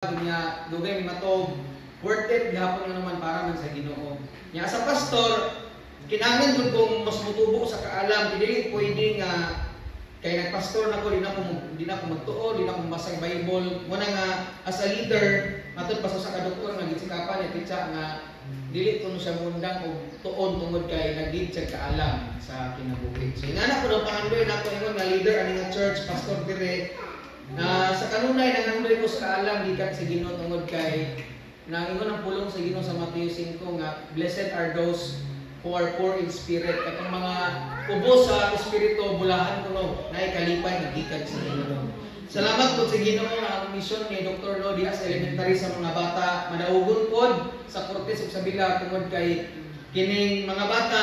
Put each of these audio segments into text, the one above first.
Nya dugay mi matog, worth it gihapon nga naman para man sa Ginoo. Nya sa pastor, kinahanglan jud kong mas mutubo sa kaalam, dili pwede nga kay nagpastor na ko, di na ko magtuo, di na ko mabasa Bible. Muna nga as a leader, matod pa sa kadoktor nga gitsikapan ni titsa nga dili kuno siya mundang og tuon tungod kay nag-lead siya kaalam sa kinabuhi. So ingana ko daw pangandoy nako ingon nga leader ani nga church, pastor dire, na sa kanunay nangandoy ko sa kaalam gikan sa Ginoo tungod kay naingon ang pulong sa Ginoo sa Mateo 5 nga blessed are those who are poor in spirit, katong mga ubos sa espiritu, bulahan kuno, naay kalipay nga gikan sa Ginoo. Salamat po sa Ginoo nga ang mission ni Dr. No diha sa elementary sa mga bata madaugon pod sa Cortes ug sa Bila tungod kay kining mga bata,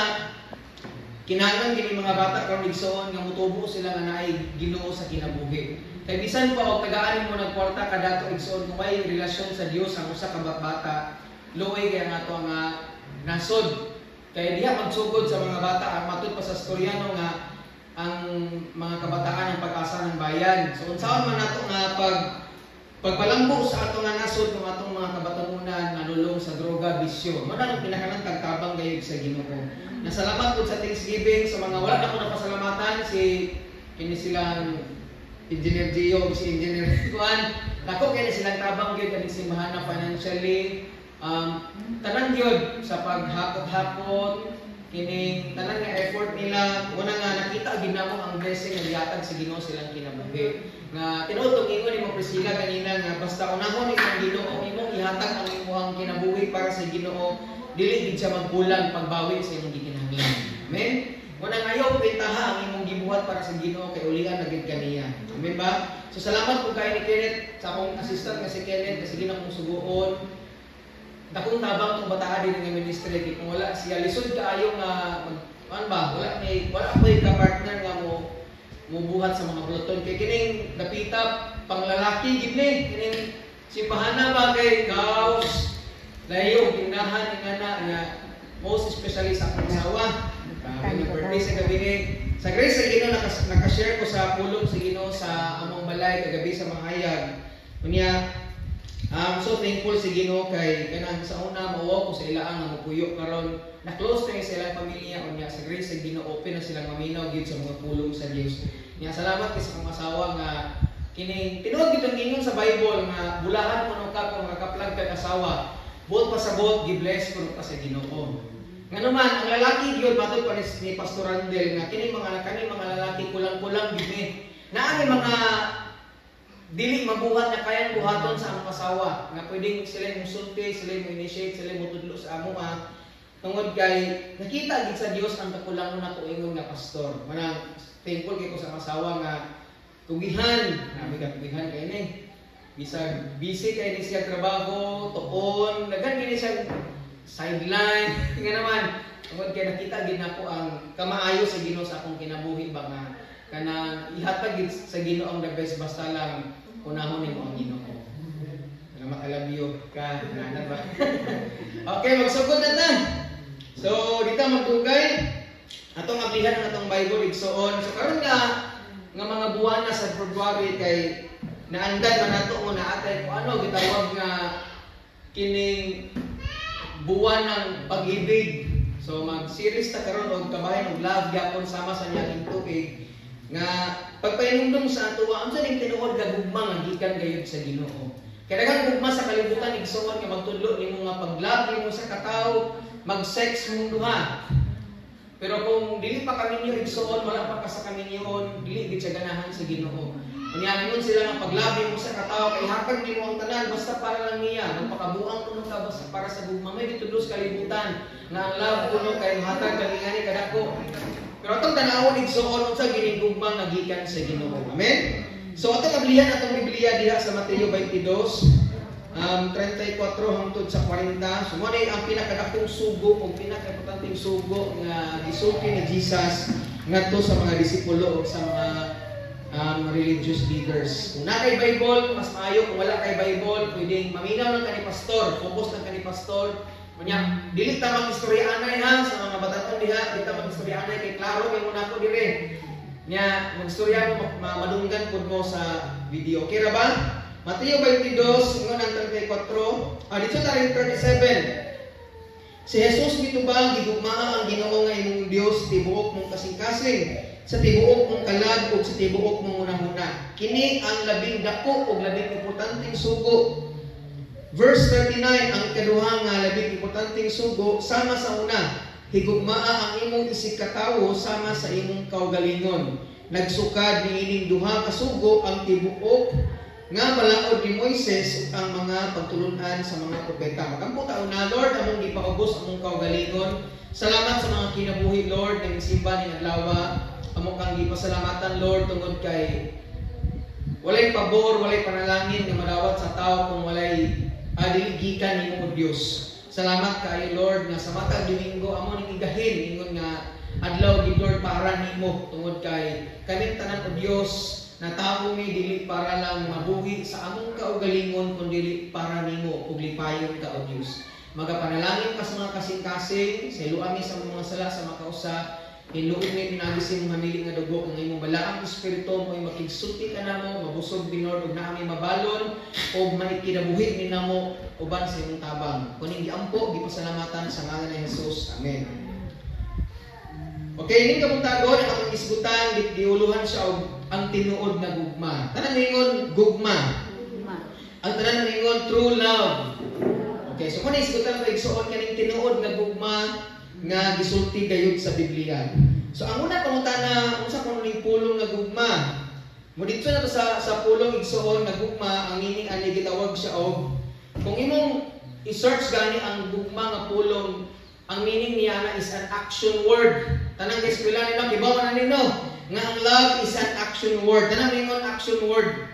kinahanglan kini mga bata karon, igsoon, nga motubo sila nga naay Ginoo sa kinabuhi. Kay bisan pa og tagaan mo ng kwarta kadato, igsoon, kung may relasyon sa Dios ang usa ka bata, luoy kay ang ato nga nasod. Kay diha magsugod sa mga bata ang matud pa sa storyano nga ang mga kabataan ang pag-asa ng bayan. So unsaon man nato nga pagpalambo sa ato nga nasod kung atong mga kabatanunan nalulong sa droga, bisyo? Mao na ang pinakanang tabang gayud sa Ginoo. Nasalamat po sa Thanksgiving sa mga wala na ko napasalamatan, si kini silang Engineer Gio ug si Engineer Juan. Dako kay silang tabang gyud kaning simbahan na financially, tanan gyud sa paghakot-hakot, kining tanan nga effort nila, una nga nakita gid namo ang blessing nga gihatag sa Ginoo silang kinabuhi. Nga tinuod tong ingon ni mo Priscilla kanina nga basta unahon ni ang Ginoo, imong ihatag ang imong kinabuhi para sa Ginoo, dili gid siya magkulang pagbawi sa imong gikinahanglan. Amen. Muna ngayon, pintaha ang imong gibuhat para sa Ginoo kay ulian na gid kaniya. Amen ba? So salamat po kay ni Kenneth, sa akong assistant nga si Kenneth, kasi na akong suguon. Dakong tabang tong bataa din nga ministry kay kung wala siya, lisod kaayo nga mag ano ba, wala ko'y ka-partner nga mo mubuhat sa mga buluton kay kining dapita panglalaki gid ni kining simbahana ba kay gaws layo ginahan ingana nga most especially sa akong asawa. Grabe na birthday sa gabi ni. Sa grace sa Ginoo naka-share ko sa pulong sa Ginoo sa among balay kagabi sa mahayag. Unya I'm so thankful sa Ginoo kay kanang sa una mauwaw ko sa ilaang nga mopuyo, karon na close na sa ilang pamilya. Unya sa grace sa Ginoo open na silang maminaw gid sa mga pulong sa Dios. Nya salamat kay sa akong asawa nga kining tinuod gid ang ingon sa Bible nga bulahan kuno ka kung makakaplag kag asawa. Buot pasabot, gi-bless kuno ka sa Ginoo. Ngano man ang lalaki gyud, matod pa ni Pastor Randel nga kining mga kaning mga lalaki kulang-kulang gid ni. Naa mga dili mabuhat na kayang buhaton sa among asawa nga pwedeng sila mo sulti, sila mo initiate, sila mo tudlo sa amo tungod kay nakita gid sa Dios ang kakulangon nako ingon nga pastor. Manang thankful kay ko sa asawa nga tugihan, nami ka tugihan kay ni. Bisag busy kay ni siya trabaho, tuon, daghan kini siya sideline, nga naman tungod kay nakita gid nako ang kamaayo sa Ginoo sa akong kinabuhi ba nga kanang ihatag gid sa Ginoo ang the best basta lang unahon nimo ang Ginoo. Salamat, I love you ka nana ba. Okay, magsugod na ta. So dito magdugay atong ablihan ang atong Bible, igsoon. So karon nga nga mga buwan na sa February kay naandan man nato mo naatay kung ano gitawag nga kining buwan ng pag-ibig. So mag-series ta karon og kabahin og love gyapon sama sa niaging tuig nga pagpahinumdum sa atoa unsa ning tinuod nga gugma nga gikan gayud sa Ginoo. Kay daghang gugma sa kalibutan, igsoon, nga magtudlo nimo nga pag-love nimo sa katawo, mag-sex mong duha. Pero kung dili pa kami niyo, igsoon, wala pa ka sa kaminyoon, dili gid siya ganahan sa Ginoo. Unya ingon sila nga paglabi mo sa katawo kay hatag nimo ang tanan basta para lang niya, magpakabuang kuno ka basta para sa gugma. May gitudlo sa kalibutan nga ang love kuno kay hatag kang ingani kadako. Pero atong tan-awon, igsoon, unsa gining gugma nga gikan sa Ginoo. Amen. So atong ablihan atong Biblia diha sa Mateo 22 34 hangtod sa 40. So mo ni ang pinakadakong sugo o pinakaimportanteng sugo nga gisulti ni Jesus ngadto sa mga disipulo o sa mga religious leaders. Kung naa kay Bible, mas maayo. Kung wala kay Bible, pwedeng maminaw lang kani pastor, focus lang kani pastor. Unya, dili ta mag-istorya anay ha sa mga bataton diha, dili ta mag-istorya anay kay klaro kay mo nako dire. Nya, magstorya mo madunggan pud mo sa video. Okay ra ba? Mateo 22, ingon ang 34, dito na rin 37. Si Jesus mitubag, "Higugmaa ang Ginoo nga imong Dios tibuok mong kasing-kasing, sa tibuok mong kalag ug sa tibuok mong hunahuna. Kini ang labing dako ug labing importanteng sugo." Verse 39, ang ikaduha nga labing importanteng sugo sama sa una: "Higugmaa ang imong isigkatawo sama sa imong kaugalingon. Nagsukad niining duha ka sugo ang tibuok nga balaod ni Moises ug ang mga pagtulunan sa mga propeta." Magampo ta una. Lord, among gipaubos among kaugalingon. Salamat sa mga kinabuhi, Lord, nga simba ning adlaw. Amo kang gipasalamatan, Lord, tungod kay walay pabor, walay panalangin nga madawat sa tao kung walay dili gikan nimo, Dios. Salamat kaayo, Lord, nga sa matag Domingo amo ning igahin ingon nga adlaw gid, Lord, para nimo, tungod kay kaming tanan, o Dios, natawo mi dili para lang mabuhi sa among kaugalingon kundi para nimo ug lipayon ka, o Dios. Magapanalangin ka sa mga kasing-kasing, sa mi sa mga sala sa makausa, hinuon mi pinaagi sa imong hamili nga dugo ang imong balaang espiritu mo ay makigsulti ka namo, mabusog mi, Lord, ug naa mi mabalon ug maikinabuhi ni namo uban sa imong tabang. Kuning giampo, gipasalamatan sa ngalan ni Jesus. Amen. Okay, ning kabuntagon ang atong isgutan, giuluhan siya og ang tinuod nga gugma. Tanan ningon, "Gugma." Gugma. Ang tanan ningon, "True love." Okay, so kung isgutan ko, igsuon, kaning tinuod nga gugma nga gisulti gayud sa Biblia. So ang una pangutana, unsa kuno ning pulong nga gugma? Mo didto na to sa pulong, igsuon, nga gugma, ang meaning ani gitawag siya og, kung imong i-search gani ang gugma nga pulong, ang meaning niya na is an action word. Tanang eskwela nino kibaw na nino nga ang love is an action word. Tanang ningon, "Action word."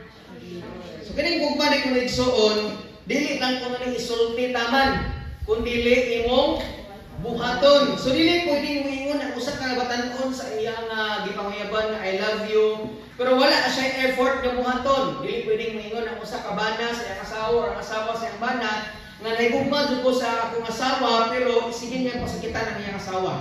So kining gugma ni kuno, igsuon, dili lang kuno ni isulti taman, kun dili imong buhaton. So dili pwedeng moingon ang usa ka batan-on sa iyang gipanguyaban nga "I love you," pero wala siya effort nga buhaton. Dili pwedeng moingon ang usa ka bana sa iyang asawa or ang asawa sa iyang bana nga "Nahigugma jud ko sa akong asawa," pero sige niya pasakitan ang iyang asawa.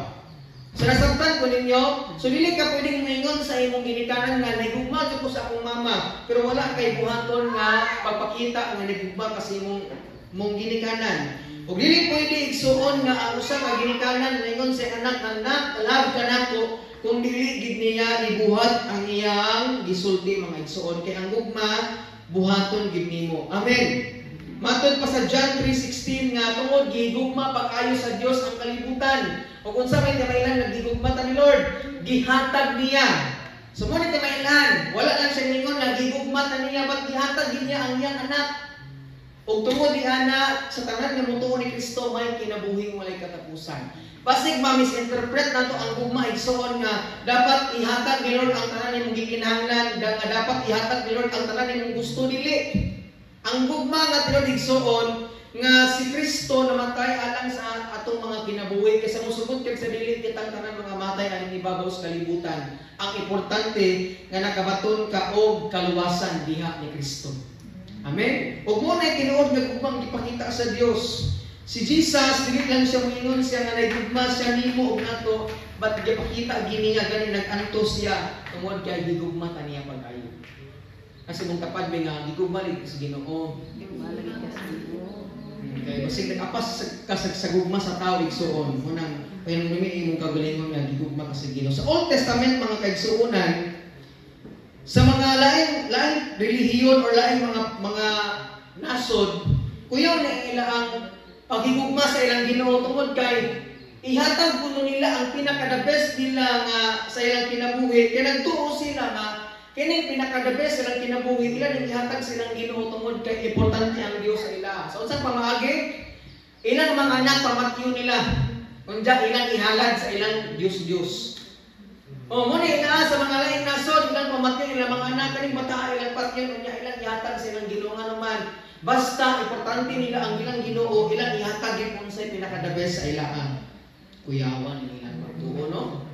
So nasabtan ko ninyo, so dili ka pwedeng moingon sa imong ginikanan nga "Nahigugma jud ko sa akong mama," pero wala kay buhaton nga pagpakita nga nahigugma ka sa imong mong ginikanan. Ug dili pwede, igsuon, nga ang usa ka ginikanan ningon sa anak nga "Anak, love ka nako," kung dili gid niya ibuhat ang iyang gisulti, mga igsuon, kay ang gugma buhaton gid nimo. Amen. Matod pa sa John 3:16 nga tungod gigugma pag-ayo sa Dios ang kalibutan. Ug unsa may kamailan nga gigugma ta ni Lord? Gihatag niya. So mo ni kamailan, wala lang siya ningon nga gigugma ta niya, but gihatag gid niya ang iyang anak. Ug tungod diana, sa tanan nga motuo ni Kristo may kinabuhing walay katapusan. Basig ma-misinterpret nato ang gugma, igsuon, nga dapat ihatag ni Lord ang tanan nimong gikinahanglan, nga dapat ihatag ni Lord ang tanan nimong gusto, dili. Ang gugma nga tinuod, igsuon, nga si Kristo namatay alang sa atong mga kinabuhi, kaysa mosugot kag sa dili kitang tanan mga matay aning ibabaw sa kalibutan. Ang importante nga nakabaton ka og kaluwasan diha ni Kristo. Amen. Ug mo na tinuod nga gugmang gipakita sa Dios. Si Jesus, dili lang siya moingon siya nga nagugma siya nimo ug nato, but gipakita gini niya gani nag-antos siya tungod kay gigugma ta niya pag-ayo. Kasi mong tapad may nga gigugma lagi sa Ginoo. Gugma lagi ka sa Ginoo. Okay, basig nag-apas ka sa gugma sa tao, igsuon, mo nang pahinumdumi imong kagalingon nga gigugma ka sa Ginoo. Sa Old Testament, mga kaigsuonan, sa mga laing laing relihiyon or laing mga nasod, kuyaw na ila ang paghigugma sa ilang Ginoo tungod kay ihatag kuno nila ang pinaka the best nila nga sa ilang kinabuhi, kay nagtuo sila nga kining pinaka the best silang kinabuhi ila ning ihatag silang Ginoo tungod kay importante ang Dios sa ila. So unsang pamaagi? Ilang mga anak pamatyo nila. Unya ilang ihalad sa ilang Dios-Dios. Oh, mo ni naa sa mga laing nasod, ilang pamatyon ilang mga anak, kaning bata ilang patyon, unya ilang ihatag sa ilang Ginoo nga naman. Basta importante nila ang ilang Ginoo, ilang ihatag yung unsay pinaka the best sa ilaang. Kuyawan nila pagtuo, no?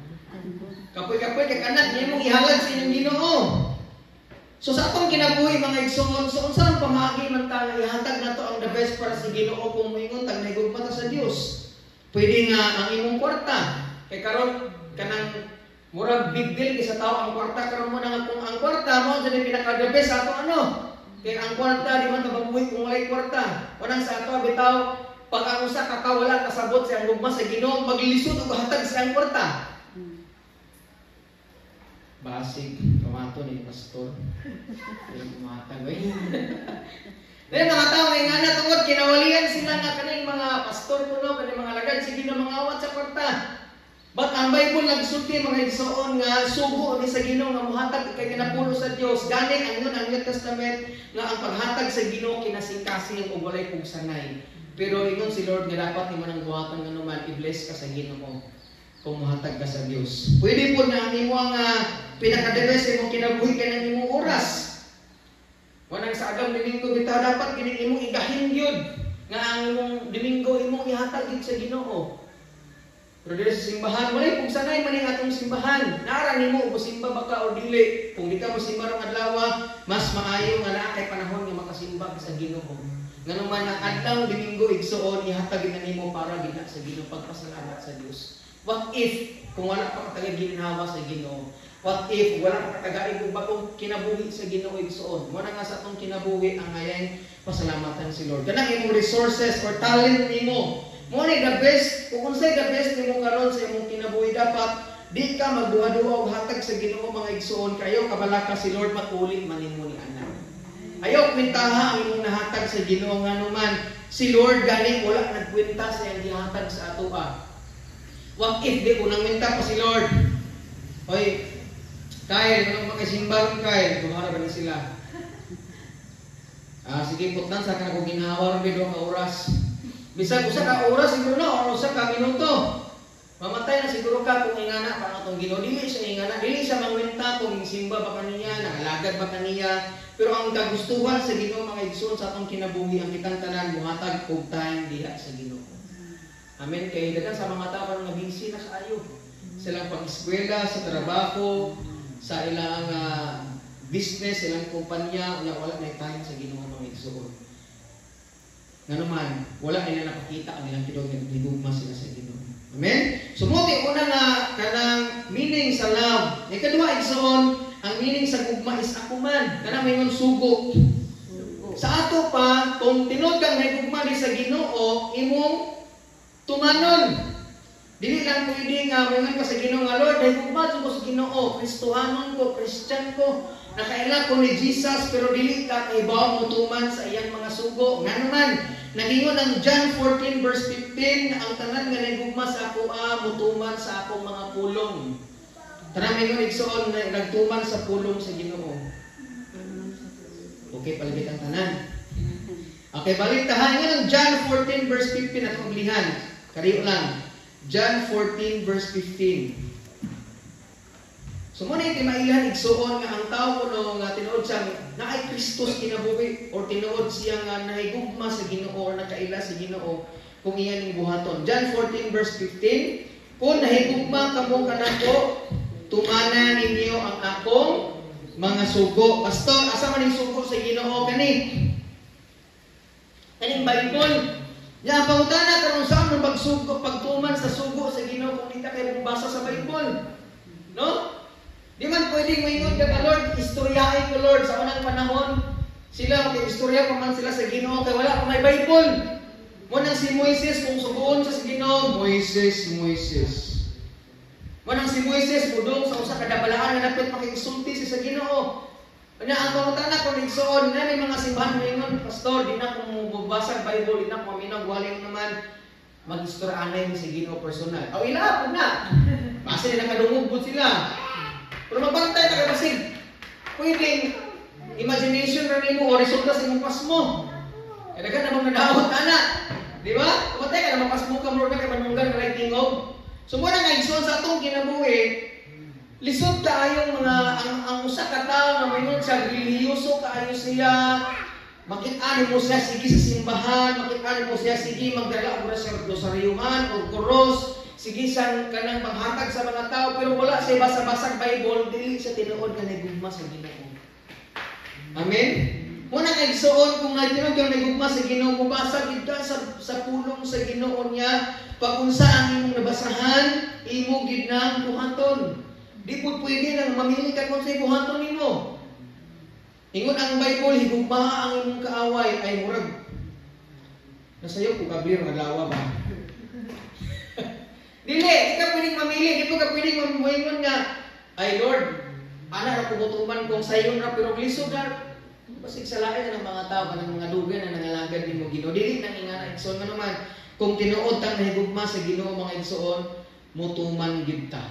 Kapoy-kapoy kay anak nimong ihalad sa inyong Ginoo. So sa atong kinabuhi, mga igsoon, so unsa ang pamaagi man ta nga ihatag nato ang the best para sa Ginoo kung moingon tag nahigugma ta sa Dios? Pwede nga ang imong kwarta. Kay karon kanang murag big deal kay sa tao ang kwarta karon mo na nga kung ang kwarta mo dyan pinaka the best sa ato ano. Kay ang kwarta, di man mabuhi kung walay kwarta. Unang sa ato bitaw, pag ang usa ka tawo wala kasabot sa iyang gugma sa Ginoo, maglisod og hatag sa iyang kwarta. Basig, kamato ni pastor. Ay kumatag oy. Dahil mga tao may ngana tungod kinawalian sila nga kaning mga pastor kuno, kaning mga lagad sige na mga awat sa kwarta. But ang Bible nagsulti, mga igsoon, nga sugo ni sa Ginoo nga muhatag kay kinapulo sa Dios. Gani ang yun ang New Testament nga ang paghatag sa Ginoo kinasing-kasing ug walay pugsanay. Pero ingon si Lord nga dapat nimo nang buhaton nga naman i-bless ka sa Ginoo kung muhatag ka sa Dios. Pwede po na ang imo nga pinaka-the best sa imong kinabuhi kay nang imong oras. Wanang sa agang Domingo bitaw, dapat kining imong igahin gyud nga ang imong Domingo imong ihatag gyud sa Ginoo. Pero diri sa simbahan, walay pugsanay man ning atong simbahan. Naara nimo og simba ba ka o dili. Kung di ka mo simba rong adlaw, mas maayo nga naa kay panahon nga makasimba ka sa Ginoo. Ngano man ang adlaw Domingo, igsuon, ihatag gid na nimo para gid na sa Ginoo, pagpasalamat sa Dios. What if kung wala pa ka tagay ginhawa sa Ginoo? What if wala pa ka tagay og bagong kinabuhi sa Ginoo, igsuon? Mo na nga sa atong kinabuhi ang ngayon pasalamatan si Lord. Kanang imong resources or talent nimo. Mo ni the best, kung unsay the best nimo karon sa imong kinabuhi, dapat di ka magduha-duha og hatag sa Ginoo, mga igsuon, kayo kabalaka si Lord matuli man nimo ni ana. Ayaw kwentaha ang imong nahatag sa Ginoo, nganuman si Lord gani wala nagkwenta sa iyang gihatag sa atoa. What if di unang minta pa si Lord? Hoy, Kyle, anong makasimba ron, Kyle? Gumara ba ni sila? Ah, sige, putnan sa kanang ginhawa ron ka oras. Bisag usa ka oras siguro na o usa ka minuto. Mamatay na siguro ka kung ingana pa ang atong Ginoo. Dili siya ingana, dili siya mangwenta kung simba ba kaniya, nakalagad ba kaniya. Pero ang kagustuhan sa Ginoo, mga igsoon, sa atong kinabuhi, ang kitang tanan muhatag og time diha sa Ginoo. Amen. Kay daghan sa mga tao karon nga busy na kaayo. Silang pag-eskwela, sa trabaho, sa ilang business, ilang kumpanya, unya wala na time sa Ginoo, mga igsoon. Nganuman, wala nila napakita ang ilang tinuod nga nigugma sila sa Ginoo. Amen? So mo una nga kanang meaning sa love. Ikaduha, igsoon, ang meaning sa gugma is ako man. Kanang maingon sugo. Sa ato pa, kung tinuod kang nahigugma di sa Ginoo, imong tumanon. Dili lang pwede nga moingon ka sa Ginoo nga, "Lord, nahigugma ko sa Ginoo, Kristohanon ko, Christian ko, nakaila ko ni Jesus," pero dili ka kahibaw mo tuman sa iyang mga sugo. Ngano man, nagingon ang John 14 verse 15, ang tanan nga nahigugma sa ako mutuman sa akong mga pulong. Tanan maingon, igsoon, na nagtuman sa pulong sa Ginoo. Okay, palibit ang tanan. Okay, balik tahan nga ng John 14 verse 15 at ublihan. Kariyo lang. John 14 verse 15. So mo na timailan, igsuon, nga ang tao kuno nga tinuod siya naay Kristus kinabuhi or tinuod siya nga nahigugma sa Ginoo or nakaila sa Ginoo kung iya ning buhaton. John 14 verse 15, "Kung nahigugma kamo kanako, tumana ninyo ang akong mga sugo." Pastor, asa man ning sugo sa Ginoo? Kani? Kaning Bible. Ya, pangutana karon, saan man pagsugo, pagtuman sa sugo sa Ginoo kung di ka kay basa sa Bible? No? Di man pwedeng maingon ka nga, "Lord, istoryahin ko, Lord, sa unang panahon. Sila, makig-istorya pa man sila sa Ginoo kay wala pa may Bible." Mo nang si Moises, kung sugoon sa Ginoo, "Moises, Moises." Mo nang si Moises mudong sa usa ka dabalaan nga dapat makigsulti siya sa Ginoo. Nya ang pangutana ko, igsoon, na may mga simbahan moingon, "Pastor, di na ko mobasa Bible, di na ko maminaw, waling naman mag-istorya mi sa Ginoo personal." Aw ila pud na. Basta nila nakadungog pud sila. Pero magbantay ta kay basig pwedeng imagination ra nimo o resulta sa imong pasmo. Kaya daghan namang nadaot ana. Di ba? Kumatay ka na mapasmo ka, murag ka kay manunggan nga tingog. So mo na nga, igsoon, sa atong kinabuhi, lisod kaayong mga ang usa ka tawo nga moingon siya relihiyoso kaayo siya, makit-an mo siya sige sa simbahan, makit-an mo siya sige magdala og rosaryuhan o kuros, sige sang kanang panghatag sa mga tao, pero wala siya basa-basag Bible, dili siya tinuod nga nagugma sa Ginoo. Amen. Muna kay igsoon, kung nagtinuod kang nagugma sa Ginoo, mubasa gid ka sa pulong sa Ginoo niya. Pag unsa ang imong nabasahan, imo gid nang buhaton. Di po pwede nang mamili ka kung sa buhaton nimo. Ingon ang Bible, higugmaa ang imong kaaway, ay murag nasayo ko kablir nga adlaw ba? Dili, di ka pwedeng mamili, di ka pwedeng moingon nga, "Ay Lord, ana ra ko mutuman kung sayon ra, pero lisod ra." Basig salain na ng mga tao kanang mga dugay na nangalagad nimo Ginoo. Dili nang ingana, igsoon, nga naman kung tinuod tang nahigugma sa Ginoo, mga igsoon, mutuman gyud ta.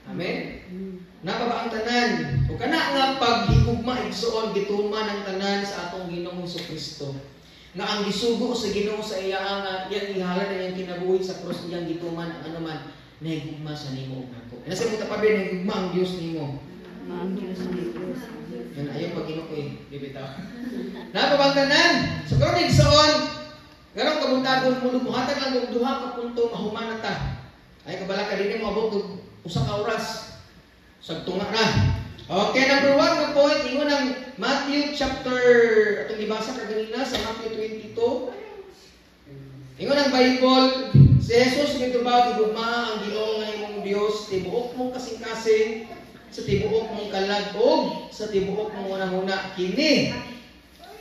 Amen. Napa ba ang tanan? O kana nga paghigugma, igsoon, gituman ang tanan sa atong Ginoong Kristo. Nga ang gisugo sa Ginoo sa iya nga iyang ihalad ang iyang kinabuhi sa krus, iyang gituman ang anuman nahigugma sa nimo ug nako. Nasa mo tapabi, nahigugma ang Dios nimo. Ang Diyos ni Diyos. Yan ayaw pag ko eh. Di bitaw. Napa ba ang tanan? So karon, igsoon, karong kabuntagon mo, muhatag lang og duha ka punto, mahuman na ta. Ay kabala ka dinhi mo abot og usa ka oras. Sagtunga na. Okay, number 1 nga point, ingon ang Matthew chapter, atong gibasa kaganina sa Matthew 22. Ingon ang Bible, si Jesus mitubag, "Higugmaa ang Ginoo nga imong Dios tibuok mong kasing-kasing, sa tibuok mong kalag ug sa tibuok mong hunahuna. Kini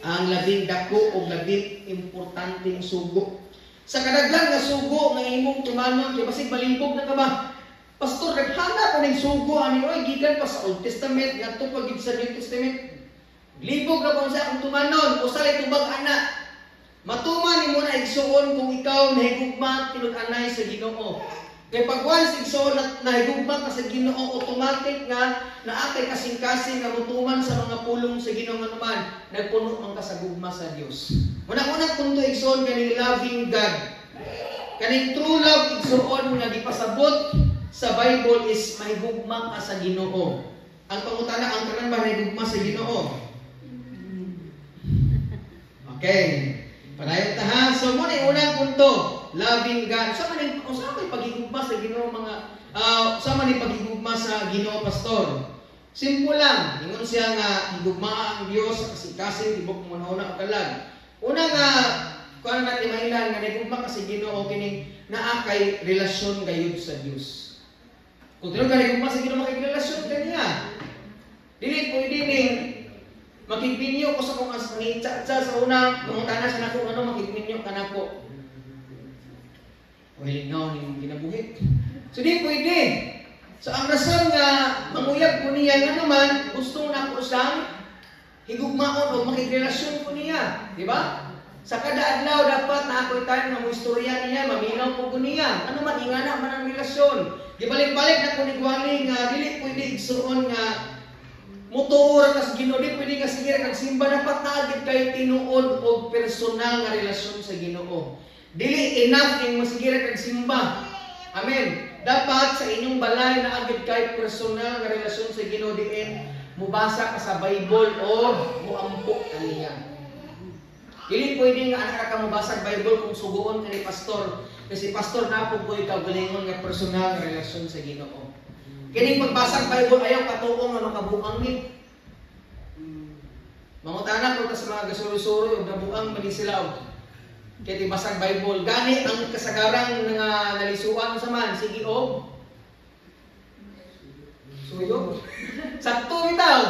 ang labing dako ug labing importanteng sugo." Sa kadaghan nga sugo nga imong tumanon, kay basig malibog na ka ba? "Pastor, naghana ko ning sugo ani oy, gikan pa sa Old Testament ngadto pa gid sa New Testament. Libog na ko sa akong tumanon." Usa lay tubag ana. Matuman nimo na, igsuon, kung ikaw nahigugma tinud-anay sa Ginoo. Kay pag once, igsuon, na nahigugma ka sa Ginoo, automatic nga naa kay kasing-kasing nga mutuman sa mga pulong sa Ginoo, nga naman nagpuno man ka sa gugma sa Dios. Unang-unang punto, igsuon, kaning loving God. Kaning true love, igsuon, nga gipasabot sa Bible is mahigugma ka sa Ginoo. Ang pangutana, ang tanan ba nahigugma sa Ginoo? Okay. Padayon ta ha. So mo na unang punto, loving God. Sa man unsa may paghigugma sa Ginoo mga sa man paghigugma sa Ginoo, pastor? Simple lang. Ingon siya nga higugmaa ang Dios sa kasing-kasing, tibok mo na ug kalag. Una nga kuan natin mahilan nga nahigugma ka sa Ginoo, kining naa kay relasyon gayud sa Dios. Kung tinuod ka nahigugma sa Ginoo, makigrelasyon ka niya. Dili pwede ning makigminyo ko sa kung as mangitsa sa una, mangutana sa nako ano makigminyo ka nako. O hilingaw ning kinabuhi. So di pwede. So ang rason nga manguyab ko niya nga naman gusto nako siyang higugmaon o makigrelasyon ko niya, di ba? Sa kada adlaw dapat na ako'y time nga mo istorya niya, maminaw ko niya. Ano man ingana man ang relasyon. Gibalik-balik na ko ni Gwali nga dili pwede, igsuon, nga mutuo ra ka sa Ginoo, di pwede nga sige ra kag simba, dapat naa gid kay tinuod og personal nga relasyon sa Ginoo. Dili enough ning masige ra kag simba. Amen. Dapat sa inyong balay naa gid kay personal nga relasyon sa Ginoo, diin mubasa ka sa Bible o muampo ka niya. Dili pwede nga anak ka mobasa Bible kung suguon ka ni pastor. Kasi pastor na po ko'y kaugalingon nga personal nga relasyon sa Ginoo. Kining pagbasa Bible, ayaw katuo nga makabuang ni. Mangutana ko ta sa mga gasuro-suro ug nabuang man sila og kay tibasag Bible. Gani ang kasagarang nga nalisuan sa man sige og suyo. Sakto bitaw.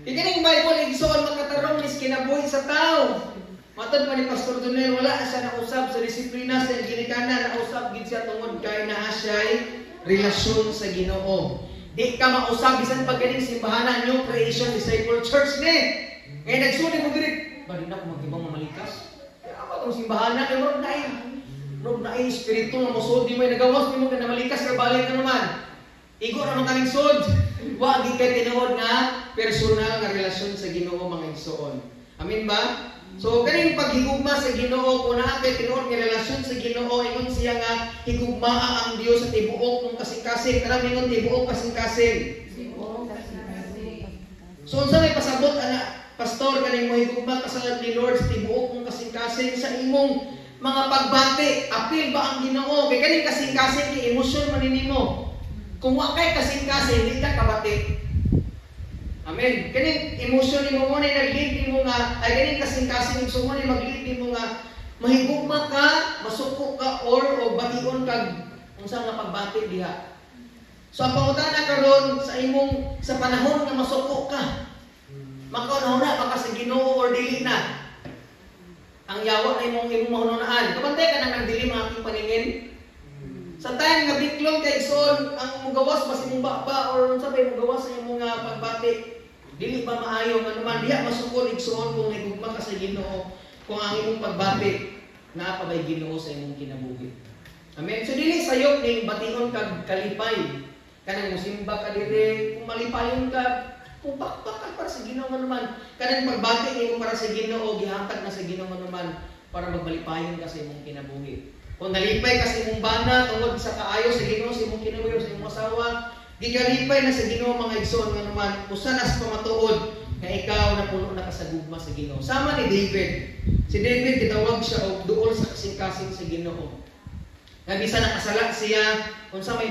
Kay kining Bible, igsoon, makatarong is kinabuhi sa tao. Matod pa ni Pastor Donel, wala siya nausab sa disiplina sa ginikanan, nausab gid siya tungod kay naa siya'y relasyon sa Ginoo. Di ka mausab bisan pag ganing simbahanan, New Creation Disciple Church ni. Ngayon nagsuli mo diri, ba di na ako magibang mamalikas? Kaya ako itong simbahanan, kay murag naay espiritu nga mosulod di mo nagawas nimo kay namalikas ka, balik ka naman. Igo ra man kaning sud. Wa gid kay tinuod nga personal nga relasyon sa Ginoo, mga igsoon. Amen ba? So kaning paghigugma sa Ginoo, kung naa kay tinuod nga relasyon sa Ginoo, ingon siya nga higugmaa ang Dios sa tibuok mong kasing-kasing. Tara, mingon, "Tibuok kasing-kasing." So unsa may pasabot ana, pastor, kaning mohigugma ka sa ni Lord sa tibuok mong kasing-kasing? Sa imong mga pagbati, apil ba ang Ginoo? Kay kaning kasing-kasing kay emosyon man nimo. Kung wa kay kasing-kasing, di ka kabati. Amen. Kaning emosyon nimo mo na nag-lead nimo nga ay kaning kasing-kasing so mo ni mag-lead nimo nga mahigugma ka, masuko ka or o bation kag unsa nga pagbati diha. So ang pangutana karon, sa imong sa panahon nga masuko ka, Makaunahuna ba ka sa Ginoo or dili na? Ang yawa na imong mahununaan. Kabantay ka na ng dili mga aking paningin. Sa time nga biklong kay igsoon, ang mugawas ba sa imong baba or unsa ba mugawas sa imong nga pagbati? Dili ba maayo nga naman diha masukol, igsoon, kung nagugma ka sa Ginoo, kung ang imong pagbati naa pa bay Ginoo sa imong kinabuhi? Amen. So dili sayop ning bation kag kalipay. Kanang musimba ka diri, kung malipayon ka, kung pakpak ka para sa Ginoo nga naman. Kanang pagbati nimo para sa Ginoo, gihatag na sa Ginoo nga naman para magmalipayon ka sa imong kinabuhi. Kung nalipay ka sa imong bana tungod sa kaayo sa Ginoo sa imong kinabuhi o sa imong asawa, gikalipay na sa Ginoo, mga igsoon, nga naman usa na sa pamatuod nga ikaw napuno na ka sa gugma sa Ginoo. Sama ni David. Si David, gitawag siya og duol sa kasing-kasing sa Ginoo. Nga bisan nakasala siya, unsa may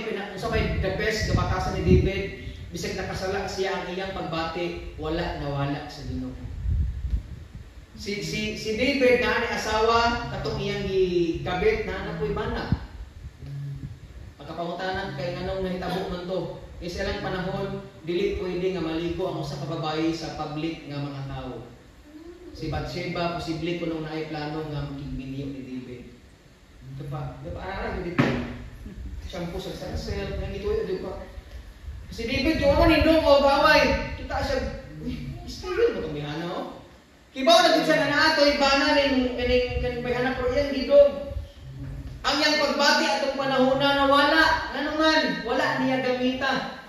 the best nga batasan ni David, bisag nakasala siya, ang iyang pagbati wala nawala sa Ginoo. Si si David na ni asawa katong iyang gikabit na na po'y bana. Pagkapangutanan kay nganong nahitabo man to. Kay sa ilang panahon, dili pwede nga maligo ang usa ka babae sa public nga mga tao. Si Bathsheba, posible kuno naay plano nga makigminyo ni David. Ito pa, di ba ara dito? Shampoo sa sarcel, nang ito di ba? Si David yung man nindong o gaway, kita siya, uy, istorya mo itong bihana oh. Kibaw na gud siya nga naatoy bana ning kaning kaning bayhana pero iyang gidog. Ang iyang pagbati atong panahon na nawala, ngano man, wala niya gamita.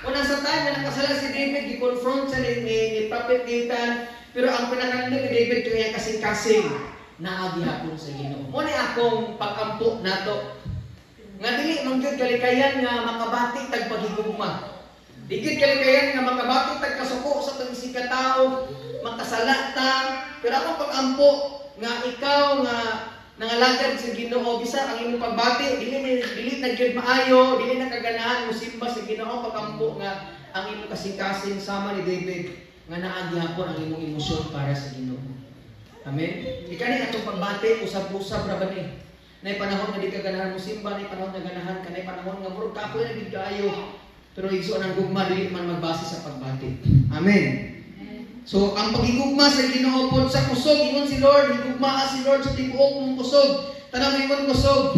Una sa time na nakasala si David, gi-confront siya ni Prophet Nathan, pero ang pinakanindot ni David kay iyang kasing-kasing naa gihapon sa Ginoo. Mo ni akong pag-ampo nato. Nga dili man gyud kalikayan nga makabati tag paghigugma. Di gyud kalikayan nga makabati tag kasuko sa tang ka tao, makasala ta. Pero akong pag-ampo nga ikaw nga nangalagad sa Ginoo, bisa ang imong pagbati dili na gyud maayo, dili na kaganahan mo simba sa Ginoo, pag-ampo nga ang imong kasing-kasing sama ni David nga naa gihapon ang imong emosyon para sa Ginoo. Amen. Ika ni atong pagbati usab-usab ra ba ni? Nay panahon nga di ka ganahan mo simba, nay panahon nga ganahan ka, nay panahon nga murag kapoy na gid kaayo. Pero igsoon, ang gugma dili man magbase sa pagbati. Amen. So, ang pagigugma sa Ginoo pod sa kusog, ingon si Lord, higugmaa si Lord sa tibuok mong kusog. Tanang ingon, kusog.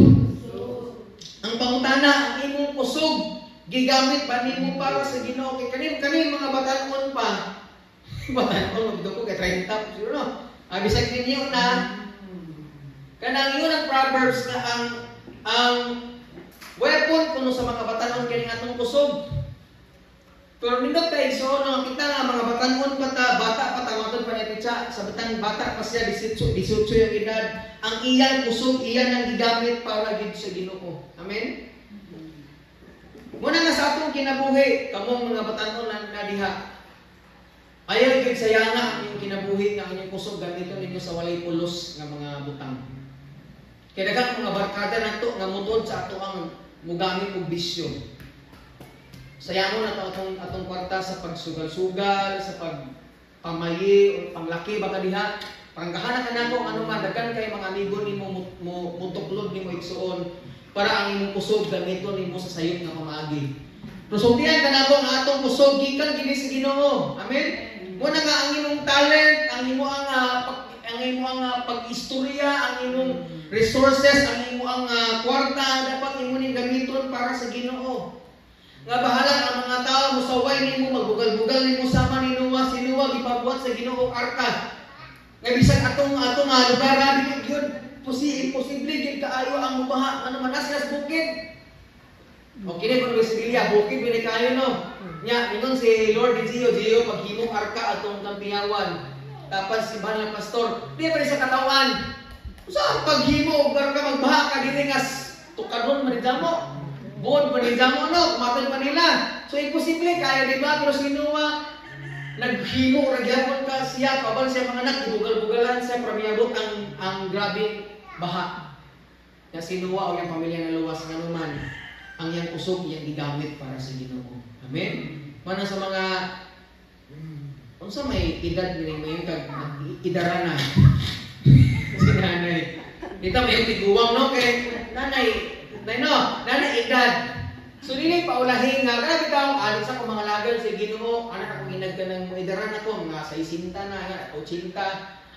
Ang pangutana, ang imong kusog gigamit ba nimo para sa Ginoo? Kay kanim kanim mga batan-on pa. Batan-on magduko kay 30 siguro no. Ah, bisag ninyo na kanang yun ang Proverbs nga ang weapon kuno sa mga batan-on kini atong kusog. Pero nindot kay so no, kita nga mga batan-on pa ta, bata pa ta, matod pa ni Titsa, sa batang bata pa siya, 18, 18 yung edad, ang iyang kusog iyan ang gigamit para gid sa Ginoo. Amen. Muna nga sa atong kinabuhi, kamong mga batan-on na diha, ayaw gyud sayanga ang inyong kinabuhi nga ang inyong kusog gamiton ninyo sa walay pulos nga mga butang. Kay daghang mga barkada nato nga mutod sa ato ang mugamit og bisyo. Sayangon na to atong atong kwarta sa pagsugal-sugal, sa pagpamayi o panglaki ba ka diha. Panggahana ka nako ano man, daghan kay mga amigo nimo mo mutuklod nimo, igsuon, para ang imong kusog gamiton nimo sa sayop nga pamaagi. Pero sultihan ka nako nga atong kusog gikan gini sa Ginoo. Amen. Muna nga ang imong talent, ang imong pag-istorya, ang imong resources, ang imong kwarta dapat imo ning gamiton para sa Ginoo. Nga bahala ang mga tao musaway nimo, magbugal-bugal nimo sama ni Noah. Si Noah gipabuhat sa Ginoo og arka. Nga bisan atong atong lugar dili gyud imposible gyud kaayo ang mubaha ano man sa bukid. O kini kun sa Biblia, bukid bini kaayo no. Nya ingon si Lord ni Gio, "Gio, paghimong arka atong kampiyawan." Tapos si mahal na pastor, di pa sa katawan. Sa paghimo og arka, magbaha ka diri nga tukadon man ni mo. Buod pa ni mo no, kumatod pa nila. So imposible kaya, di ba? Pero si Noah naghimo ra gyapon ka siya kabal siya mga anak, gibugal-bugalan siya para miabot ang grabeng baha. Ya si Noah o yung pamilya na luwas nga man ang iyang kusog iyang gigamit para sa Ginoo. Amen. Mana sa mga unsa may edad ni mayon kag idara na si nanay. Dito may tiguwang no kay nanay, nay no, nanay edad. So dili paulahin nga grabe taong alit sa akong mga lagad sa Ginoo, anak akong inagkanang moidaran ako mga 60 na nga 80.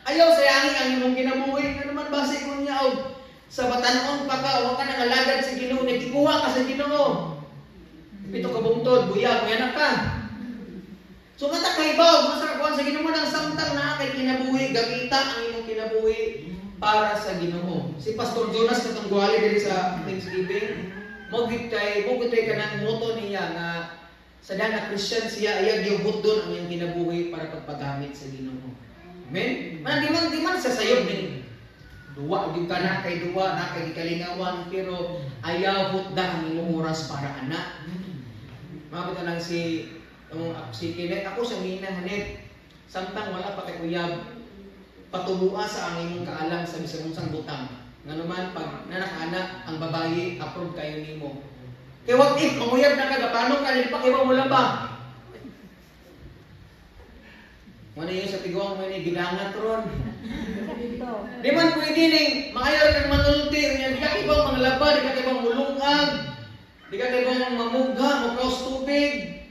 Ayaw sayangi ang imong kinabuhi, nga naman base ko niya og sa batan-on pa ka, wa ka nangalagad sa Ginoo, nagikuha ka sa Ginoo. 7 ka bungtod, buyag, may anak ka. So mata kay baw, kung sa kakuan sa Ginoo nang samtang naa kay kinabuhi, gamita ang imong kinabuhi para sa Ginoo. Si Pastor Jonas katong guwali diri sa Thanksgiving, mo gid kay kanang motto niya nga sa dana Christian siya, iya gihubot doon ang iyang kinabuhi para pagpagamit sa Ginoo. Amen. Man di man sa sayob ning duwa gyud ka na kay duwa na kay gikalingawan, pero ayaw hutda ang imong oras para ana. Mabot lang si si Kenneth, ako sa mina hanit samtang wala pa kay uyab, patubua sa ang imong kaalam sa bisan unsang butang. Nganuman pag nanakaana ang babayi, approve kayo nimo. Kay what if manguyab na ka, paano ka dili pa kay mo laba? Mo na sa tiguang mo ni gidangat ron. Di man pwede ning maayo kang manulti, unya di ka ibang manglaba, di ka ibang mulungag, di ka ibang mamugha, mokaos tubig.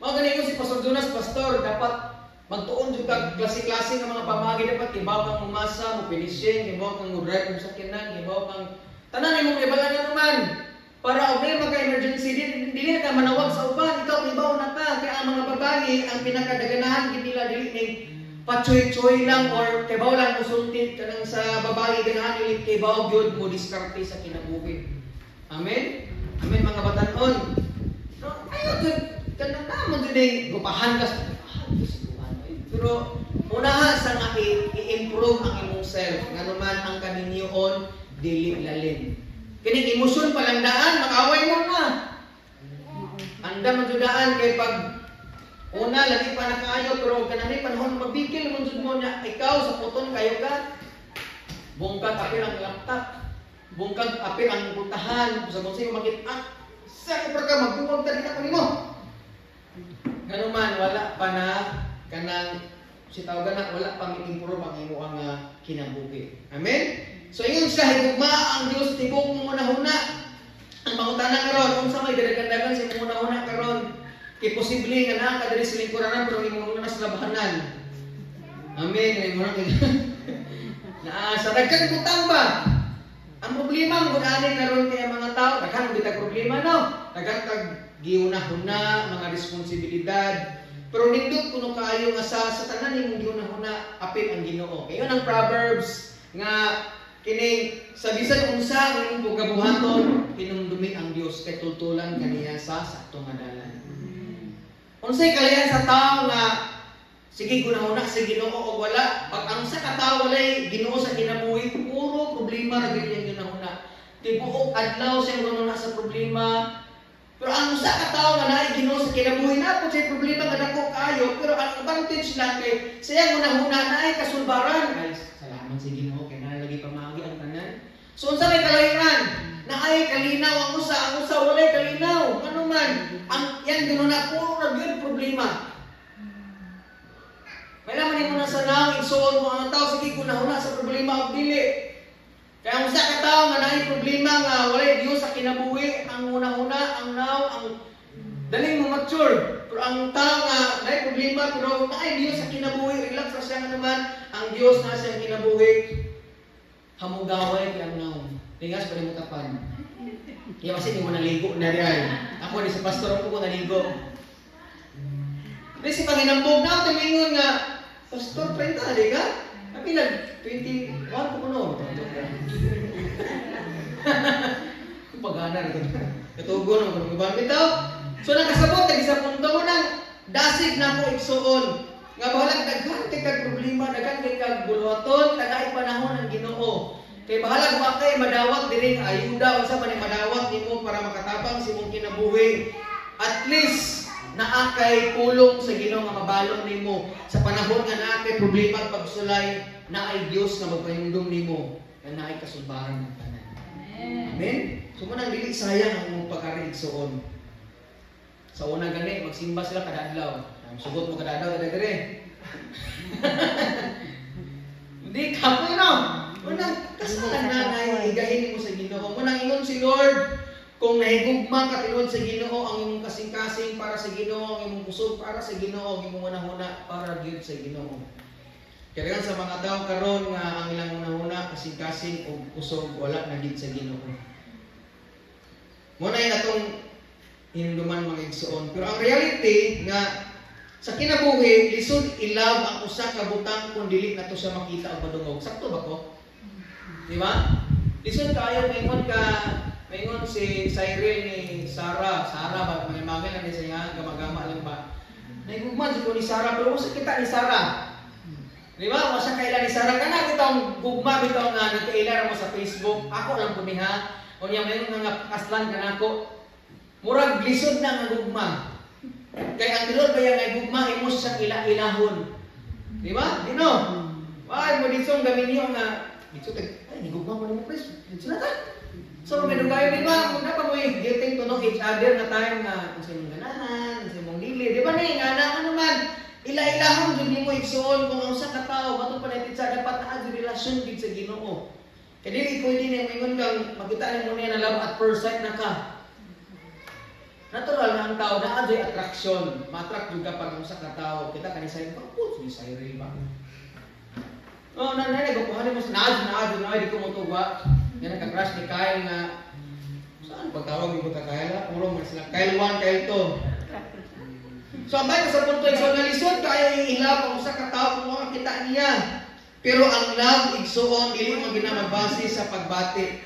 Mao gani ko si Pastor Jonas, pastor, dapat magtuon jud kag klase-klase nga mga pamagi, dapat ibaw kang mumasa, mo finishing, ibaw kang mo-drive og sakyanan, ibaw kang tanan imong ibalan nga naman. Para og may magka-emergency dili ka manawag sa uban, ikaw ibaw na ka. Kaya ang mga babae ang pinakadaganahan gid nila dili ning pachoy-choy lang or kay baw lang musulti kanang sa babae, ganahan dili kay baw gyud mo diskarte sa kinabuhi. Amen. Amen mga batan-on. No, ayo gyud kanang namo gyud ning gupahan ka sa pero unahan sa nga i-improve ang imong self, nganuman ang kaminyoon dili lalim. Kining emosyon pa lang daan, makaway mo na. Anda man jud daan kay pag una lagi pa na kaayo, pero kanani panahon mabigil man jud mo niya, ikaw sa puton kayo ka. Bungkag apil ang laptop. Bungkag apil ang putahan, sa kung sino makita, sa ko ka magbuwag ta dita nimo. Nganuman wala pa na kanang si tawagan na wala pa mi-improve ang imong kinabuhi. Amen. So ingon siya, higugma ang Dios tibok mong hunahuna. Ang pangutana karon, unsa may dadagan-dagan sa imong hunahuna karon? Kay posible nga naa ka diri sa lingkuranan pero imong hunahuna sa labahanan. Amen. Imong naa sa daghan butang ba? Ang problema mo ani karon kay ang mga tao, daghan bitag problema no. Daghan kag gihunahuna, mga responsibilidad. Pero nindot kuno kaayo nga sa tanan nimong gihunahuna apil ang Ginoo. Kayo ang Proverbs nga kining sa bisan unsa ang imong pagkabuhaton, hinumdumi ang Dios kay tultulan kaniya sa sakto nga dalan. Unsay kalayan sa tawo nga sige gunahuna sa Ginoo og wala, pag ang sa katawo walay Ginoo sa kinabuhi, puro problema ra gyud iyang ginahuna. Tibuok adlaw siyang gunahuna sa problema. Pero ang usa ka tawo nga naay Ginoo sa kinabuhi, na po siya problema nga dako kaayo, pero ang advantage lang kay sayang hunahuna naay kasulbaran. Guys, salamat sa Ginoo kay naa lagi pamaagi ang tanan. So unsa may kalahian? Naay kalinaw ang usa walay kalinaw. Ano man ang yang ginuna puro ra gyud problema. May laman nimo na sa naong igsuon mo ang tao sige kunahuna sa problema og dili. Kaya ang usa ka tawo nga naay problema nga walay Dios sa kinabuhi, ang una-una, ang naw, ang daling mo mature. Pero ang tao nga naay problema pero naay Dios sa kinabuhi, relax ra siya nga naman, ang Dios na siyang kinabuhi. Hamugaway kay ang naw. Tingas pa nimo tapan. Iya kasi di mo naligo na di ay. Ako ni sa pastor ko naligo. Di si panginambog na tumingon nga pastor 30 di ka? Kapilag 21 ko kuno. Pagana rin ko. Katugon ang mga bitaw. So nakasabot tag sa punto mo nang dasig na ko igsuon. Nga bahalag daghan kay kag problema, daghan kay kag buluhaton, tagay panahon ang Ginoo. Kay bahalag wa kay madawat diri nga ayuda unsa man madawat nimo para makatabang sa imong kinabuhi. At least naa kay pulong sa Ginoo nga mabalon nimo sa panahon nga naa kay problema at pagsulay, naay Dios nga magpahimdom nimo nga naay kasulbaran ng tanan. Amen. So mo nang dili sayang ang imong pagkari igsuon. Sa una gani magsimba sila kada adlaw. Ang sugot mo kada adlaw diri. Hindi kapoy no. Unang kasalan na na igahin mo sa Ginoo. Munang ingon si Lord, Kung nahigugma ka tinuod sa Ginoo, ang imong kasing-kasing para sa Ginoo, ang imong kusog para sa Ginoo, ang imong hunahuna para gyud sa Ginoo. Kaya sa mga tao karon nga ang ilang hunahuna, kasing-kasing ug kusog wala na gid sa Ginoo. Mo na atong hinumduman, mga igsoon. Pero ang reality nga sa kinabuhi, lisod i-love ang usa ka butang kung dili nato siya makita o madungog. Sakto ba ko? Di ba? Lisod kaayo maingon ka, maingon si Cyril ni Sarah, Sarah ba, mga mangil lang ni siya, gama-gama lang ba. Nahigugma ko ni Sarah, pero usa kita ni Sarah. Di ba? Wasa kaila ni Sarah. Kana bitong gugma bitaw nga nagkaila mo sa Facebook. Ako lang kumiha. Unya mayon nga kaslan kanako. Murag lisod na nga gugma. Kay ang tinuod ba nga gugma imo siyang ila-ilahon. Di ba? Dino. Ay mo ditsong gaminyo nga ditso kay ay ni gugma mo nimo, pres. Ditso na ta. So may dugayo, di ba? Kung na pa mo getting to know each other na time nga kung sa imong ganahan, sa imong dili, di ba ni nga na naman ila-ilahon jud nimo, igsoon, kung ang usa ka tawo matong pa sa dapat naa jud relasyon gid sa Ginoo. Kay dili pwede na moingon kang makita nimo niya na love at first sight na ka. Natural nga ang tao naa jud attraction. Ma-attract jud ka pag ang usa ka tawo kita kani sa ko, oh, si Cyril ba? Oh, na na nagapuhan mo sa naa naa na di ko motuwa. Nga nagka-crush ni Kyle nga saan pagtawag mo ka Kyle? Puro man sila Kyle 1, Kyle 2. So ang sa punto, so nalisod kayo i-love ang usa ka tawo kung makita niya. Pero ang love, igsuon, dili man gina magbase sa pagbati.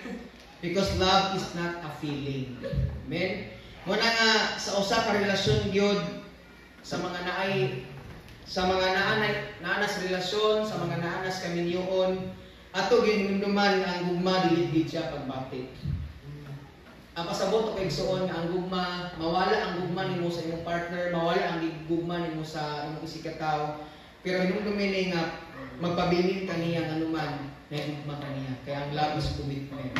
Because love is not a feeling. Amen. Muna nga sa usa ka relasyon gyud, sa mga naay sa mga naanay naanas relasyon, sa mga naanas kaminyoon, ato ginumduman ang gugma dili gid siya pagbati. Ang pasabot ko, igsuon, nga ang gugma, mawala ang gugma nimo sa imong partner, mawala ang gugma nimo sa imong isigkatawo, pero hinumdumin ni nga magpabilin kaniya nganuman na gugma kaniya. Kaya ang love is commitment.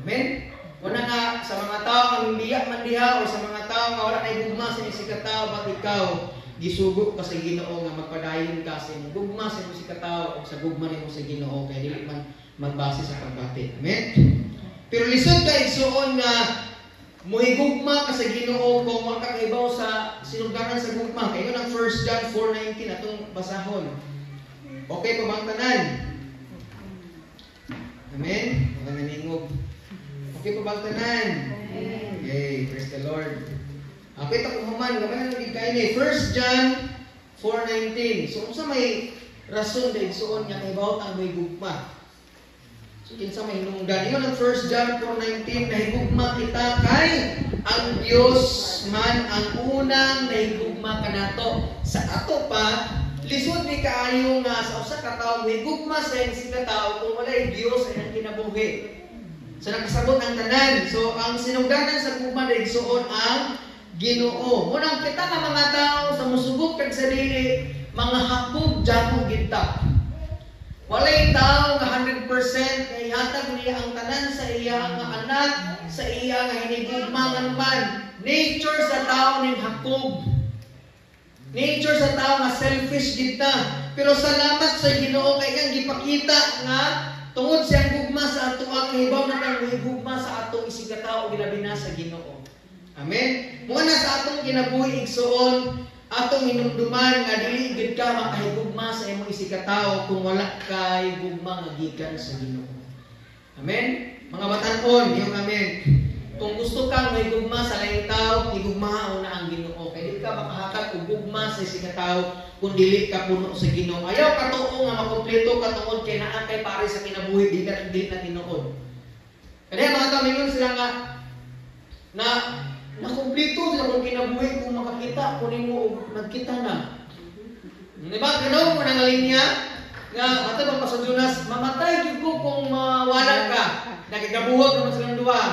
Amen. Una nga sa mga tao nga biya man diha o sa mga tao nga wala nay gugma sa imong isigkatawo, but ikaw gisugo ka sa Ginoo nga magpadayon ka sa imong gugma sa imong isigkatawo o sa gugma nimo sa Ginoo, kay dili man magbase sa pagbati. Amen. Pero lisod ka, igsuon, nga muhigugma ka sa Ginoo kung makakaibaw sa sinugdanan sa gugma. Kay ang 1 John 4:19 atong basahon. Okay pa bang tanan? Amen? Mga naningog. Okay pa bang tanan? Okay, praise the Lord. Okay, ta kung human, gamay na gid kay ni 1 John 4:19. So unsa may rason da, igsuon, nga kahibaw ang may gugma? So kinsa may hinungdan? Ingon ang 1 John 4:19, nahigugma kita kay ang Dios man ang unang nahigugma kanato. Sa ato pa, lisod ni kaayo nga sa usa ka tawo higugma sa iyang ka tawo kung walay Dios sa iyang kinabuhi. So nakasabot ang tanan. So ang sinugdanan sa gugma, igsuon, ang Ginoo. Munang kita nga mga tao, sa musugot kag sa dili, mga hakog jakog gid ta. Walay tao nga 100% kay ihatag niya ang tanan sa iya nga anak, sa iya nga hinigugma man. Nature sa tao ning hakog. Nature sa tao nga selfish gid ta. Pero salamat sa Ginoo kay iyang gipakita nga tungod siyang gugma sa ato ang hibaw na kang gugma sa atong isigkatao, gilabi na sa Ginoo. Amen. Mo na sa atong kinabuhi, igsuon, atong hinumduman nga dili gid ka makahigugma sa imong isigkatao kung wala kay gugma nga gikan sa Ginoo. Amen. Mga batan-on, yung amen. Kung gusto kang may gugma sa laing tao, higugmaa una ang Ginoo. Kay dili ka makahatag og gugma sa isigkatao kung dili ka puno sa Ginoo. Ayaw katuo nga makumpleto ka tungod kay naa kay pare sa kinabuhi, di ka dili na tinuod. Kaya mga tao mingon sila nga na nakumpleto sila kung kinabuhi kung makakita ko nimo og nagkita na. Di ba? Kanaw mo na nga linya nga matag ang Pastor Jonas, mamatay gyud ko kung mawala ka. Nagagabuhag naman silang duha.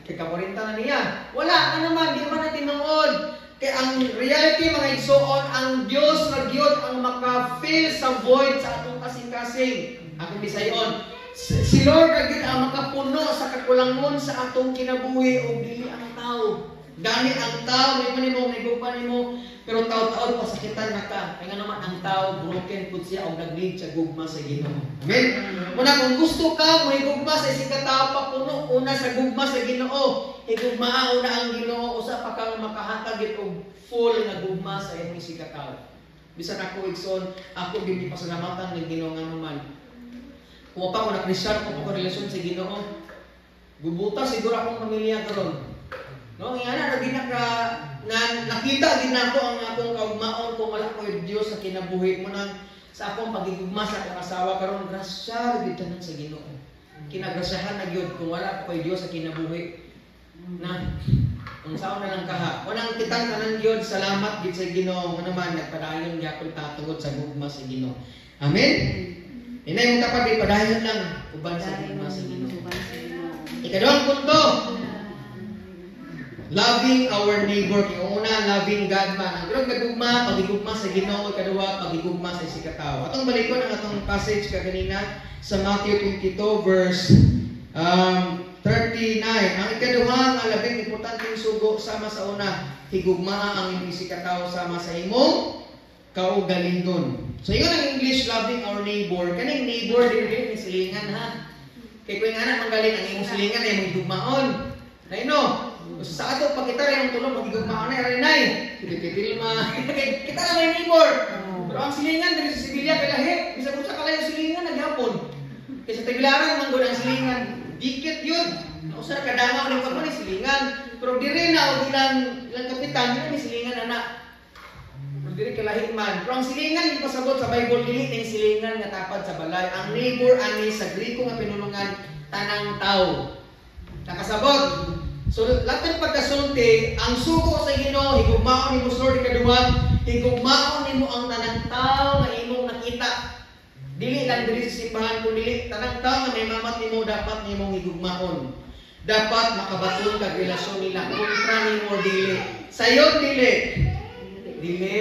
Kay kaporenta na niya. Wala ka naman, di man na tinuod. Kay ang reality, mga igsoon, ang Dios ra gyud ang maka-fill sa void sa atong kasing-kasing. Akong bisayon. Si Lord ra gyud ang makapuno sa kakulangon sa atong kinabuhi o dili ang tao. Gani ang tao, may man nimo, may gugma nimo, pero tao-tao pasakitan na ka. Kaya nga naman ang tao, broken pud siya o nag-need sa gugma sa Ginoo. Amen? Una, kung gusto ka, may gugma sa isang katao, papuno una sa gugma sa Ginoo. Higugmaa una ang Ginoo, usa pa ka makahatag og full nga gugma sa imong isigkatawo. Bisan ako, igsoon, ako gyud gipasalamatan ng Ginoo nga naman. Kung pa ko na Christian, kung pa ko relasyon sa Ginoo, gubuta siguro akong pamilya karon. No, nga na gid ka na nakita gid nako ang akong kaugmaon kung wala ko Dios sa kinabuhi mo nang sa akong pagigugma sa akong asawa karon, grasya gid tanan sa Ginoo. Kinagrasyahan na gyud kung wala ko Dios sa kinabuhi. Na kung saan na lang kaha. Unang kitang tanan gyud, salamat gid sa Ginoo nga naman nagpadayon gyapon ta tungod sa gugma sa Ginoo. Amen. Inay mo tapad padayon lang uban sa gugma sa Ginoo. Ikaduhang punto, loving our neighbor. Kaya una, loving God man. Ang karong gugma, pagigugma sa Ginoo, ikaduha, pagigugma sa isigkatawo. Atong balikon ang atong passage kaganina sa Matthew 22 verse 39. Ang ikaduha nga labing importanteng sugo sama sa una, higugmaa ang imong isigkatawo sama sa imong kaugalingon. So ingon ang English, loving our neighbor. Kaning neighbor dili ni silingan ha. Kay kung nga na manggaling ang imong silingan ay imong higugmaon. Naino, sa ato pagkita rin ang tulong magigugmaon na rin ay. Titilma. Kita na may neighbor. Pero ang silingan diri sa Sevilla kay lahi, bisag unsa kalayo silingan naghapon. Kay sa Tagbilaran man gud ang silingan, dikit yun. Usa ka kadangaw ni pa ni silingan. Pero diri na og ilang ilang kapitan dili ni silingan ana. Pero diri kalahi man. Pero ang silingan ipasabot sa Bible dili ning silingan nga tapad sa balay. Ang neighbor ani sa Griko nga pinulungan tanang tao. Nakasabot. So, lahat ng pagkasulti, ang sugo sa Ginoo, higugmaon nimo Lord, ikaduha, higugmaon nimo ang tanang tao nga imong nakita. Dili lang diri sa simbahan, kun dili tanang tao nga may mamat nimo dapat nimong higugmaon. Dapat makabaton kag relasyon nila kontra nimo dili. Sayon dili. Dili.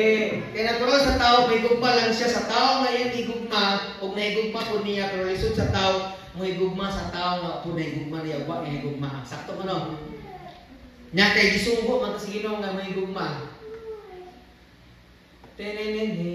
Kaya natural sa tao, may gugma lang siya sa tao nga iyang higugma, ug nahigugma pud niya, pero lisod sa tao, mohigugma sa tao nga pud nahigugma niya, wa niya higugma. Sakto ko no? Nya kay gisugo man sa Ginoo nga mahigugma. Tenenene.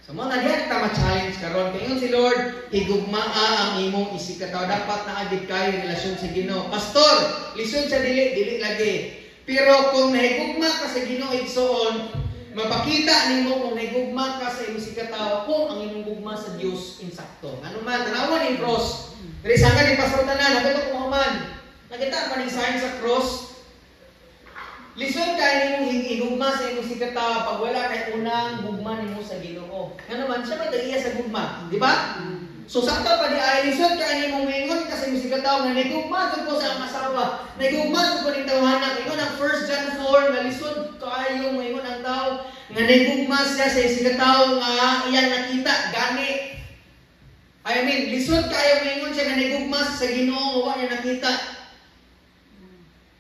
So mo na diha ta ma-challenge karon kay ingon si Lord, higugmaa ang imong isigkatawo. Dapat naa gid kay relasyon sa Ginoo. Pastor, lisod sa dili, dili lagi. Pero kung nahigugma ka sa Ginoo igsoon, mapakita nimo kung nahigugma ka sa imong isigkatawo kung ang imong gugma sa Dios insakto. Ano man tanawan ning cross. Diri sa ni pastor tanan, nakita ko man. Nakita pa ning sign sa cross. Lisod kay nimong higugma sa imong isigkatawo pag wala kay unang gugma nimo sa Ginoo. Ngano man siya may tag-iya sa gugma, di ba? So sakto pa di ay lisod kay nimong moingon ka sa imong isigkatawo nga nigugma jud ko sa akong asawa, nigugma jud ko ning tawhana. Ingon ang 1 John 4 nga lisod kaayo moingon ang tao nga nigugma siya sa isigkatawo nga iyang nakita gani. I mean, lisod kaayo moingon siya nga nigugma sa Ginoo nga wa niya nakita.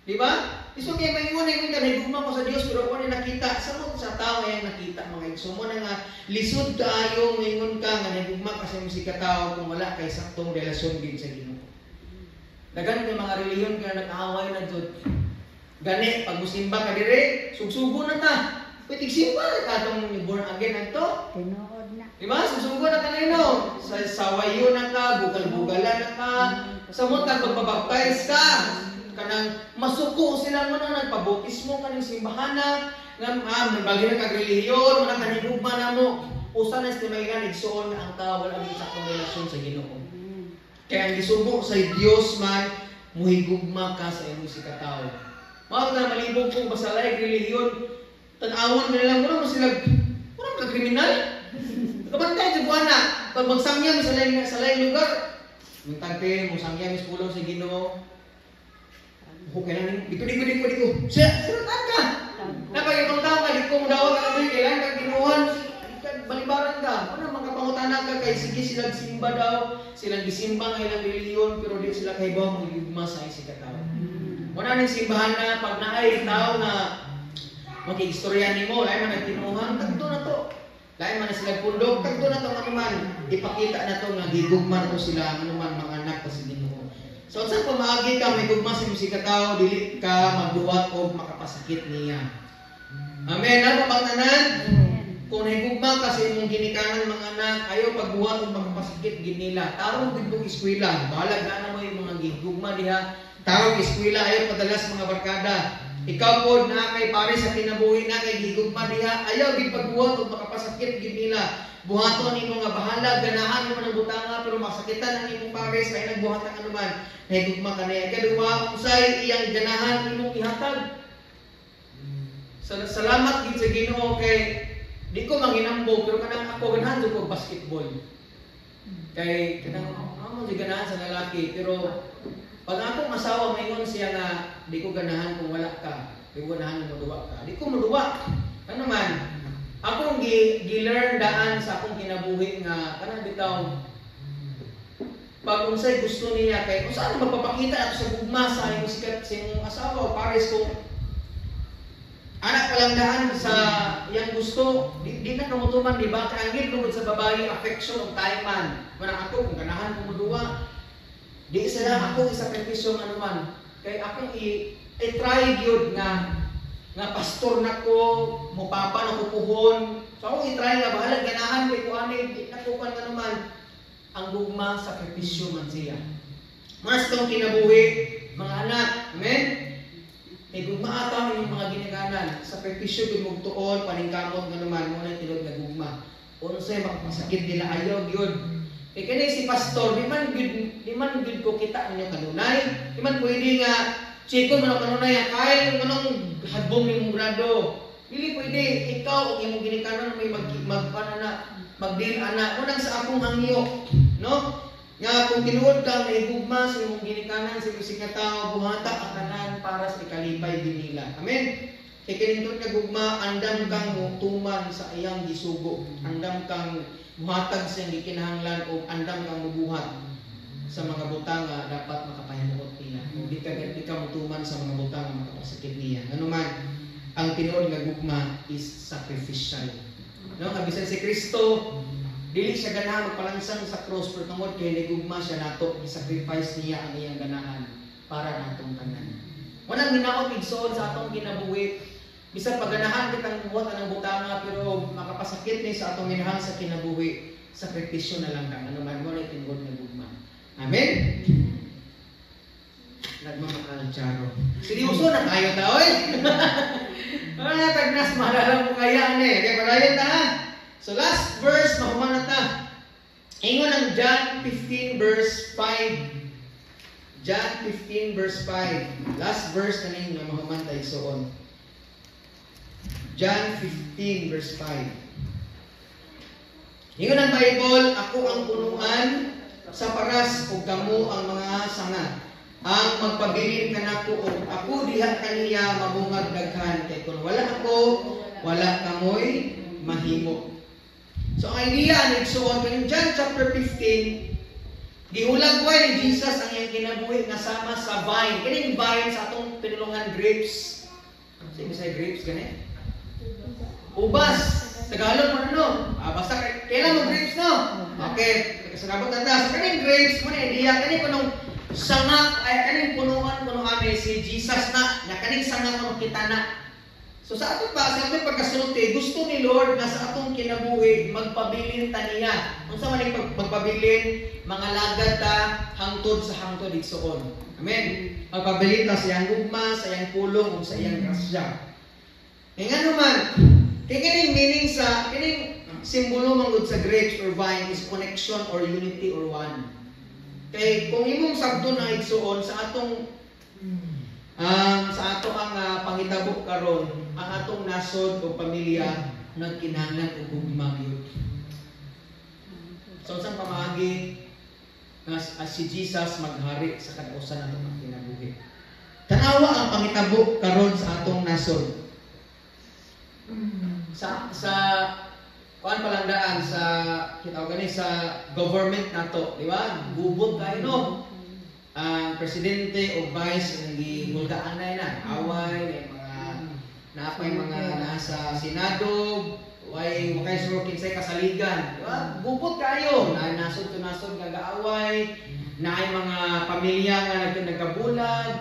Di ba? Lisod kay maingon ingon ka nahigugma ko sa Dios pero wa niya nakita. Samot sa tao iyang nakita mga igsoon. Mo na nga lisod kaayo maingon ka nga nahigugma ka sa imong isigkatawo kung wala kay saktong relasyon gid sa Ginoo. Daghan kay mga relihiyon nga nag-away na jud. Gani pag musimba ka dire, sugsugo na ta. Pwede simba na ka atong born again adto. Tinuod na. Di ba? Sugsugo na ka nino. Sa sawayo na ka, bugal-bugalan na ka. Samot ka magpabaptize ka. Kanang masuko sila mo na nagpabautismo kaning simbahana nga nagbalhin na kag relihiyon, wala ka nigugma na mo. Usa na sa timaingan igsuon ang tao wala gyud saktong relasyon sa Ginoo. Kaya ang gisugo sa Dios man muhigugma ka sa imong isigkatawo. Mao na malibog kung basta laing relihiyon, tan-awon nila lang wala mo sila, wala mo kriminal. Kabantay sa buwana, pag magsangyam sa laing lugar, mutante mo sangyam is pulong sa Ginoo. Okay lang, diko diko diko diko. Siya ka. Napag ibang tao ka, diko mo dawag ka kami, kailangan kang ginuhan, balibaran ka. Ano, mga pangutana ka, kay sige silang simba daw, silang gisimba nga ilang relihiyon, pero di sila kahibaw magigugma sa isigkatawo. Wala ning simbahan na pag naay tao na makiistorya nimo, lain man nagtinuhan, tagto na to. Lain man na sila pundok, tagto na to anuman. Ipakita na to nga gigugma na to sila anuman mga anak ta sa Ginoo. So sa pamaagi ka may gugma sa imong tao, dili ka magbuhat og makapasakit niya. Amen. Ano bang tanan? Kung nahigugma ka sa imong ginikanan, mga anak, ayaw pagbuhat og makapasakit gid nila. Tarong gid mong eskwela. Bahalag na mo yung mga gigugma diha. Tarong eskwela, ayaw padala sa mga barkada. Ikaw po na kay pare sa kinabuhi na kay gigugma diha, ayaw gid pagbuhat og makapasakit gid nila. Buhaton nimo nga bahalag ganahan nimo ng butanga pero masakitan ang imong pares, ay nagbuhat ang anuman. Nahigugma ka niya. Ikaduha, unsay iyang ganahan imong ihatag. Salamat gid sa Ginoo kay di ko manginambog, pero kanang ako ganahan jud ko basketball. Kay kanang amo di ganahan sa lalaki, pero pag akong asawa maingon siya nga di ko ganahan kung wala ka, di ko ganahan kung moduwa ka. Di ko moduwa. Ano man, akong gi-learn daan sa akong kinabuhi nga kanang bitaw pag unsay gusto niya, kay unsa na magpapakita ato sa gugma sa imong sikat sa imong asawa o pares kung anak pa lang daan sa iyang gusto, di na kamutuman, di ba? Kay ang gid sa babae, affection ug time man. Manang ako kung ganahan ko moduwa, di sila ako isakripisyo nga naman. Kay akong i-try gyud nga nga pastor na ko, mupapa na ko puhon. So akong i-try nga bahalag ganahan ko ikuanay, di na ko kan nga naman. Ang gugma, sakripisyo man siya. Mas itong kinabuhi, mga anak, amen? May gugma ata inyong mga ginikanan, sakripisyo gud mong tuon, paningkamot nga naman, mo na tinuod nga gugma. Unsay makapasakit nila, ayaw gyud. Kay kani si pastor, di man gyud ko kita ninyo kanunay. Di man pwede nga chiko man ang kanunay, kay manong hadbong nimong grado. Dili pwede ikaw ug imong ginikanan may mag mag ana mag-deal ana. Unang sa akong hangyo, no? Nga kung tinuod kang nahigugma sa imong ginikanan, sa imong nga tao, buhata ang tanan para sa ikalipay din nila. Amen. Kay kining tuod nga gugma, andam kang mutuman sa iyang gisugo, andam kang muhatag sa iyang gikinahanglan o andam kang mubuhat sa mga butang nga dapat makapahimuot niya. Kung di ka mutuman sa mga butang nga makapasakit niya. Ngano man, ang tinuod nga gugma is sacrificial. No, kabisan si Kristo, dili siya ganahan magpalansang sa cross, pero tungod kay nigugma siya nato, gi-sacrifice niya ang iyang ganahan para natong tanan. Walang ginaot igsoon sa atong kinabuhi. Bisan pagganahan kitang buhat ang butanga pero makapasakit ni sa atong minahal sa kinabuhi, sakripisyo na lang kang ano man mo na tinuod nga gugma. Amen. Nagmamahal, charo. Seryoso na kayo ta, oy. Ah, tagnas maalala mo kaya ani. Kay padayon ta ha. So last verse, mahuman na ta. Ingon ang John 15 verse 5. John 15 verse 5. Last verse na ninyo na mahuman tayo soon. John 15 verse 5. Ingon ang Bible, "Ako ang punuan sa paras ug kamo ang mga sanga. Ang magpabilin kanako ug ako diha kaniya mabungag daghan, kay kun wala ako, wala kamoy mahimo." So ang idea ni igsuon kaning John chapter 15, gihulagway ni Jesus ang iyang kinabuhi nga sama sa vine. Kining vine sa atong pinulungan, grapes. Sa say grapes gani? Ubas. Tagalog mo no? Ah, basta kailan mo grapes, no? Okay, kasabot na ta. So kaning grapes mo ni idea kani kunong sanga ay kaning punuan kuno ani si Jesus na na kaning sanga kuno kita na. So sa ato pa, sa atong pagkasulti, gusto ni Lord na sa atong kinabuhi magpabilin ta niya. Unsa man ning magpabilin? Mga lagad ta hangtod sa hangtod, igsuon. Amen. Magpabilin ta sa iyang gugma, sa iyang pulong ug sa iyang grasya. Kay ngano man, kay kining meaning sa kining simbolo manggod sa grapes or vine is connection or unity or one. Kay kung imong sabton na, igsuon, sa ato ang pangitabo karon, ang atong nasod o pamilya nagkinahanglan og gugma gyud. So unsang pamaagi nga as si Jesus maghari sa kadausan nato ng kinabuhi? Tanawa ang pangitabo karon sa atong nasod. Sa kuan pa lang daan sa kita gani sa government nato, di ba? Gubot kayo, no? Ang presidente o vice ang gihulgaan na na away, may mga naapay mga nasa senado, way wa kay sure kinsay kasaligan, di ba? Gubot kayo na nasod to nasod nga gaaway. Naay mga pamilya nga nagkabulag,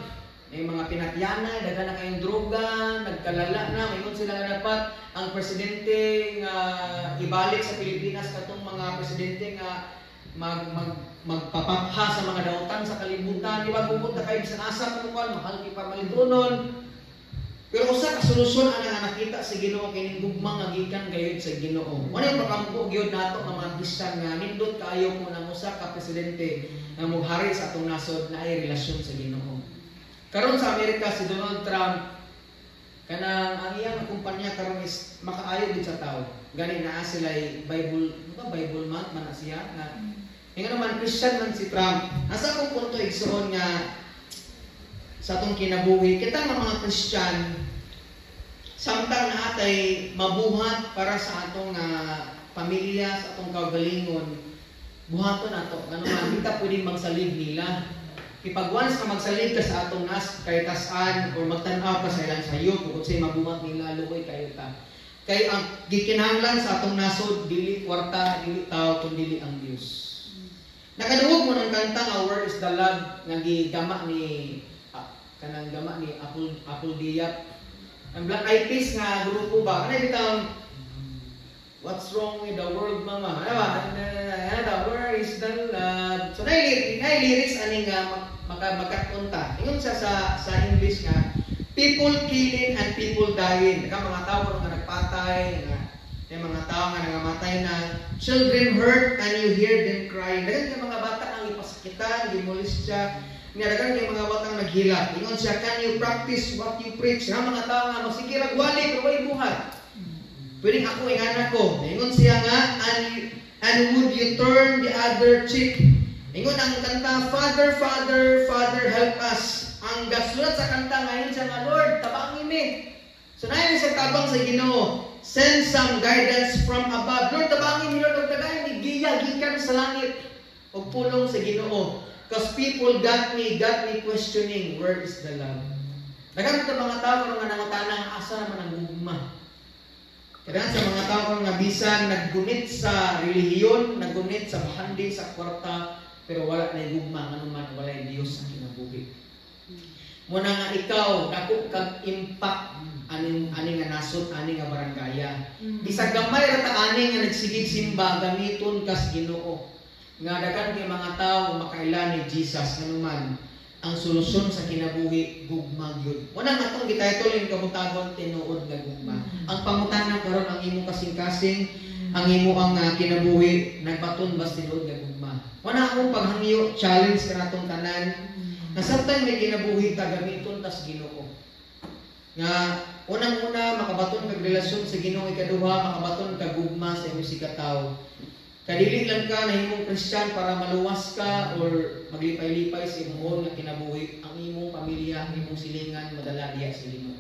may mga pinatyana, daghan na kayong droga, nagkalala na, mayon sila nga dapat ang presidente nga ibalik sa Pilipinas katong mga presidente nga mag mag magpapapha sa mga dautan sa kalibutan, di ba? Pupunta kayo sa asa kung kuan mahal kay pamalidonon. Pero usa ka solusyon ana nga nakita sa Ginoo, kining gugma nga gikan gayud sa Ginoo. Mo nay pakampo gyud nato nga mga Kristiyan nga nindot kaayo kung ang usa ka presidente nga moghari sa atong nasod na ay relasyon sa Ginoo. Karon sa Amerika, si Donald Trump, kanang ang iyang kumpanya karon is makaayo gid sa tao. Gani naa sila Bible, ano ba, Bible month man na siya nga nga naman Christian man si Trump. Asa akong punto, igsoon, nga sa atong kinabuhi, kita nga mga Christian, samtang naatay mabuhat para sa atong pamilya, sa atong kaugalingon, buhaton nato. Ngano man, di ta pwedeng magsalig nila. Ipag once nga magsalig ka sa atong nas kay tas-an or magtan-aw ka sa ilang sayop kung unsay mabuhat nila, luoy kayo ta. Kay ang gikinahanglan sa atong nasod dili kwarta, dili tao, kundi ang Dios. Nakadungog mo ng kanta nga "Where is the Love" nga gigama ni kanang gama ni Apple apl.de.ap? Ang Black Eyed Peas nga grupo ba? Kanay bitang "What's wrong with the world, mama?" Ano ba? Ano, "Where is the love?" So, naay lyrics ani nga makakunta. Ingon siya sa English nga, "People killing and people dying." Naka mga tao nga nagpatay, nga may mga tao nga nangamatay na, "Children hurt and you hear them crying." Daghan kay mga bata ang ipasakitan, gimolestya, nga daghan kay mga batang naghilak. Ingon siya, "Can you practice what you preach?" Nga mga tao nga masige rag wali pero way buhat. Pwedeng ako ingana ko. Ingon siya nga, "And would you turn the other cheek?" Ingon ang kanta, "Father, Father, Father, help us." Ang gasulat sa kanta ngayon siya nga, "Lord, tabangi mi." So nayon sa tabang sa Ginoo. "Send some guidance from above." Lord, tabangi mi, Lord, og tagay ni giya gikan sa langit og pulong sa Ginoo. "Because people got me questioning, where is the love?" Daghan ta mga tao karon nga nangutana nga asa naman ang gugma. Kaya sa mga tao karon nga bisan naggunit sa relihiyon, naggunit sa bahandi sa kwarta, pero wala na gugma, nganuman wala Dios sa kinabuhi. Muna nga ikaw dako kag impact aning ani nga nasod, ani nga barangaya. Bisag gamay ra ta ani nga nagsigig simba, gamiton kas Ginoo. Nga daghan kay mga tao makaila ni Jesus, nganuman ang solusyon sa kinabuhi gugma gyud. Muna nga atong gititle yung kabuntagon, "Tinuod nga Gugma." Ang pangutana karon, ang imong kasing-kasing, ang imo ang kinabuhi nagbaton bas tinuod nga gugma? Muna akong paghangyo, challenge kanatong tanan na samtang may kinabuhi ta, gamiton tas Ginoo. Nga unang-una, makabaton kag relasyon sa Ginoo, ikaduha, makabaton kag gugma sa imong sikataw. Kadili lang ka nahimong Christian para maluwas ka or maglipay-lipay sa imong nga kinabuhi, ang imong pamilya, ang imong silingan madala diya sa Ginoo.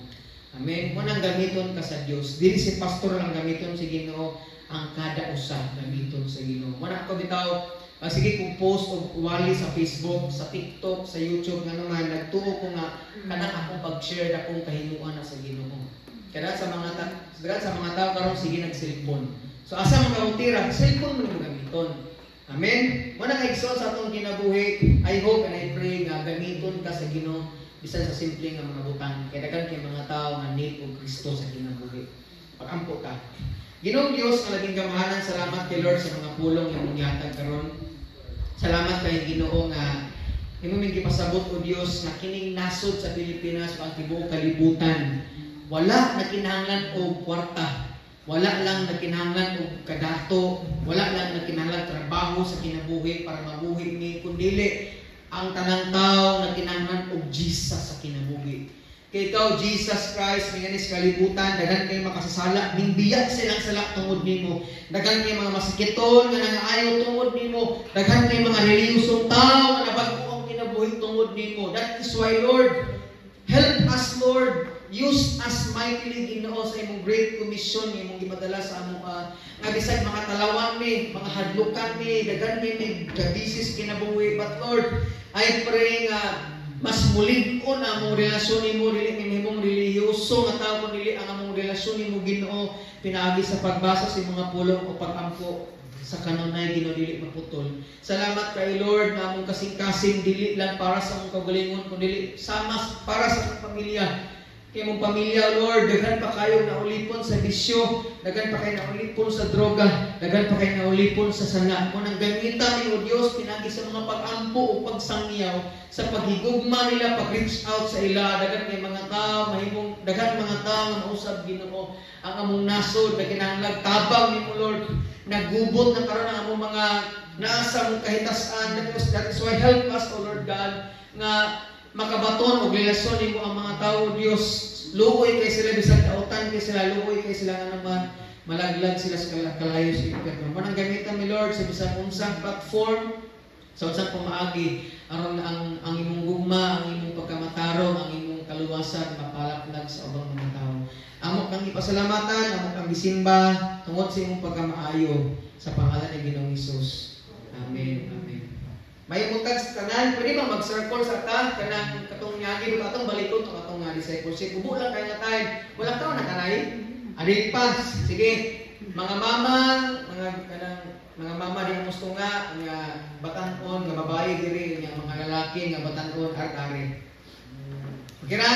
Amen. Munang gamiton ka sa Dios. Dili si pastor lang gamiton sa Ginoo, ang kada usa gamiton sa Ginoo. Muna ako bitaw, sige kung post og wali sa Facebook, sa TikTok, sa YouTube nga naman nagtuo ko nga kanang akong pag-share akong kahimuan na sa Ginoo. Kada sa mga tao karon sige nag-cellphone. So asa man ka tira, cellphone mo nimo gamiton. Amen. Muna nga, igsoon, sa atong kinabuhi, I hope and I pray nga gamiton ka sa Ginoo bisan sa simple nga mga butang. Kay daghan kay mga tao nga need og Kristo sa kinabuhi. Pagampo ka. Ginoong Dios nga labing gamhanan, salamat kay Lord sa mga pulong nga imong gihatag karon. Salamat kay Ginoo nga imo ming gipasabot, o Dios, nga kining nasod sa Pilipinas o ang tibuok kalibutan wala na kinahanglan og kwarta. Wala lang nagkinahanglan og kadato, wala lang nagkinahanglan trabaho sa kinabuhi para mabuhi ni, kundili ang tanang tao nagkinahanglan og Jesus sa kinabuhi. Kay ikaw, Jesus Christ, minganis kalibutan, daghan kay makasasala, mingbiya silang sala tungod nimo. Daghan kay mga masakiton nga nangaayo tungod nimo. Daghan kay mga relihiyosong tao nga nabag-o ang kinabuhi tungod nimo. That is why, Lord, help us, Lord. Use us mightily, Ginoo, sa imong great commission nga imong gipadala sa among nga bisag mga talawan mi, mga hadlukan mi, daghan mi may kabisis kinabuhi. But Lord, I pray nga mas mulig-on ang among relasyon nimo, dili mi mahimong relihiyoso nga tao kun dili ang among relasyon nimo, Ginoo, pinaagi sa pagbasa sa mga pulong o pagampo. Sa kanunay, Ginoo, dili maputol. Salamat kay Lord na among kasing-kasing dili lang para sa among kaugalingon kundi sama para sa among pamilya. Kay among pamilya, Lord, daghan pa kayo naulipon sa bisyo, daghan pa kayo naulipon sa droga, daghan pa kayo naulipon sa sala. Kung ang gamita ni O Dios pinagi sa mga pag-ampo o pagsangyaw, sa paghigugma nila, pag-reach out sa ila, daghan kay mga tao, mahimong daghan mga tao nga mausab, Ginoo, ang among nasod na kinahanglan tabang nimo, Lord. Nagubot na karon ang among mga naa sa among kahitasan. That is why help us, O Lord God, nga makabaton og relasyon nimo ang mga tao, Dios. Luoy kay sila bisag dautan kay sila, luoy kay sila nga naman malaglag sila sa kalayo sa impyerno. Mo nang gamitan mi, Lord, sa bisag unsang platform, sa unsang pamaagi, aron ang imong gugma, ang imong pagkamatarong, ang imong kaluwasan mapalaplag sa ubang mga tao. Amo kang ipasalamatan, amo kang gisimba tungod sa imong pagkamaayo, sa pangalan ni Ginoong Hesus. Amen. Amen. May buntag sa tanan, pwede ba mag-circle sa ta kanang katong nyagi ba atong balikon tong atong nga discipleship? Ubo lang kay nga time. Wala ka na kanay. Adili pa. Sige. Mga mama, mga kanang mga mama di gusto nga nga batan-on nga babae diri nga mga lalaki nga batan-on ar-ari. Okay ra?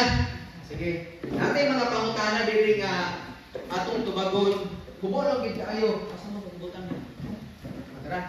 Sige. Natay mga pangutana diri nga atong tubagon. Hubo lang gid kaayo. Asa mo kung butan mo? Tara.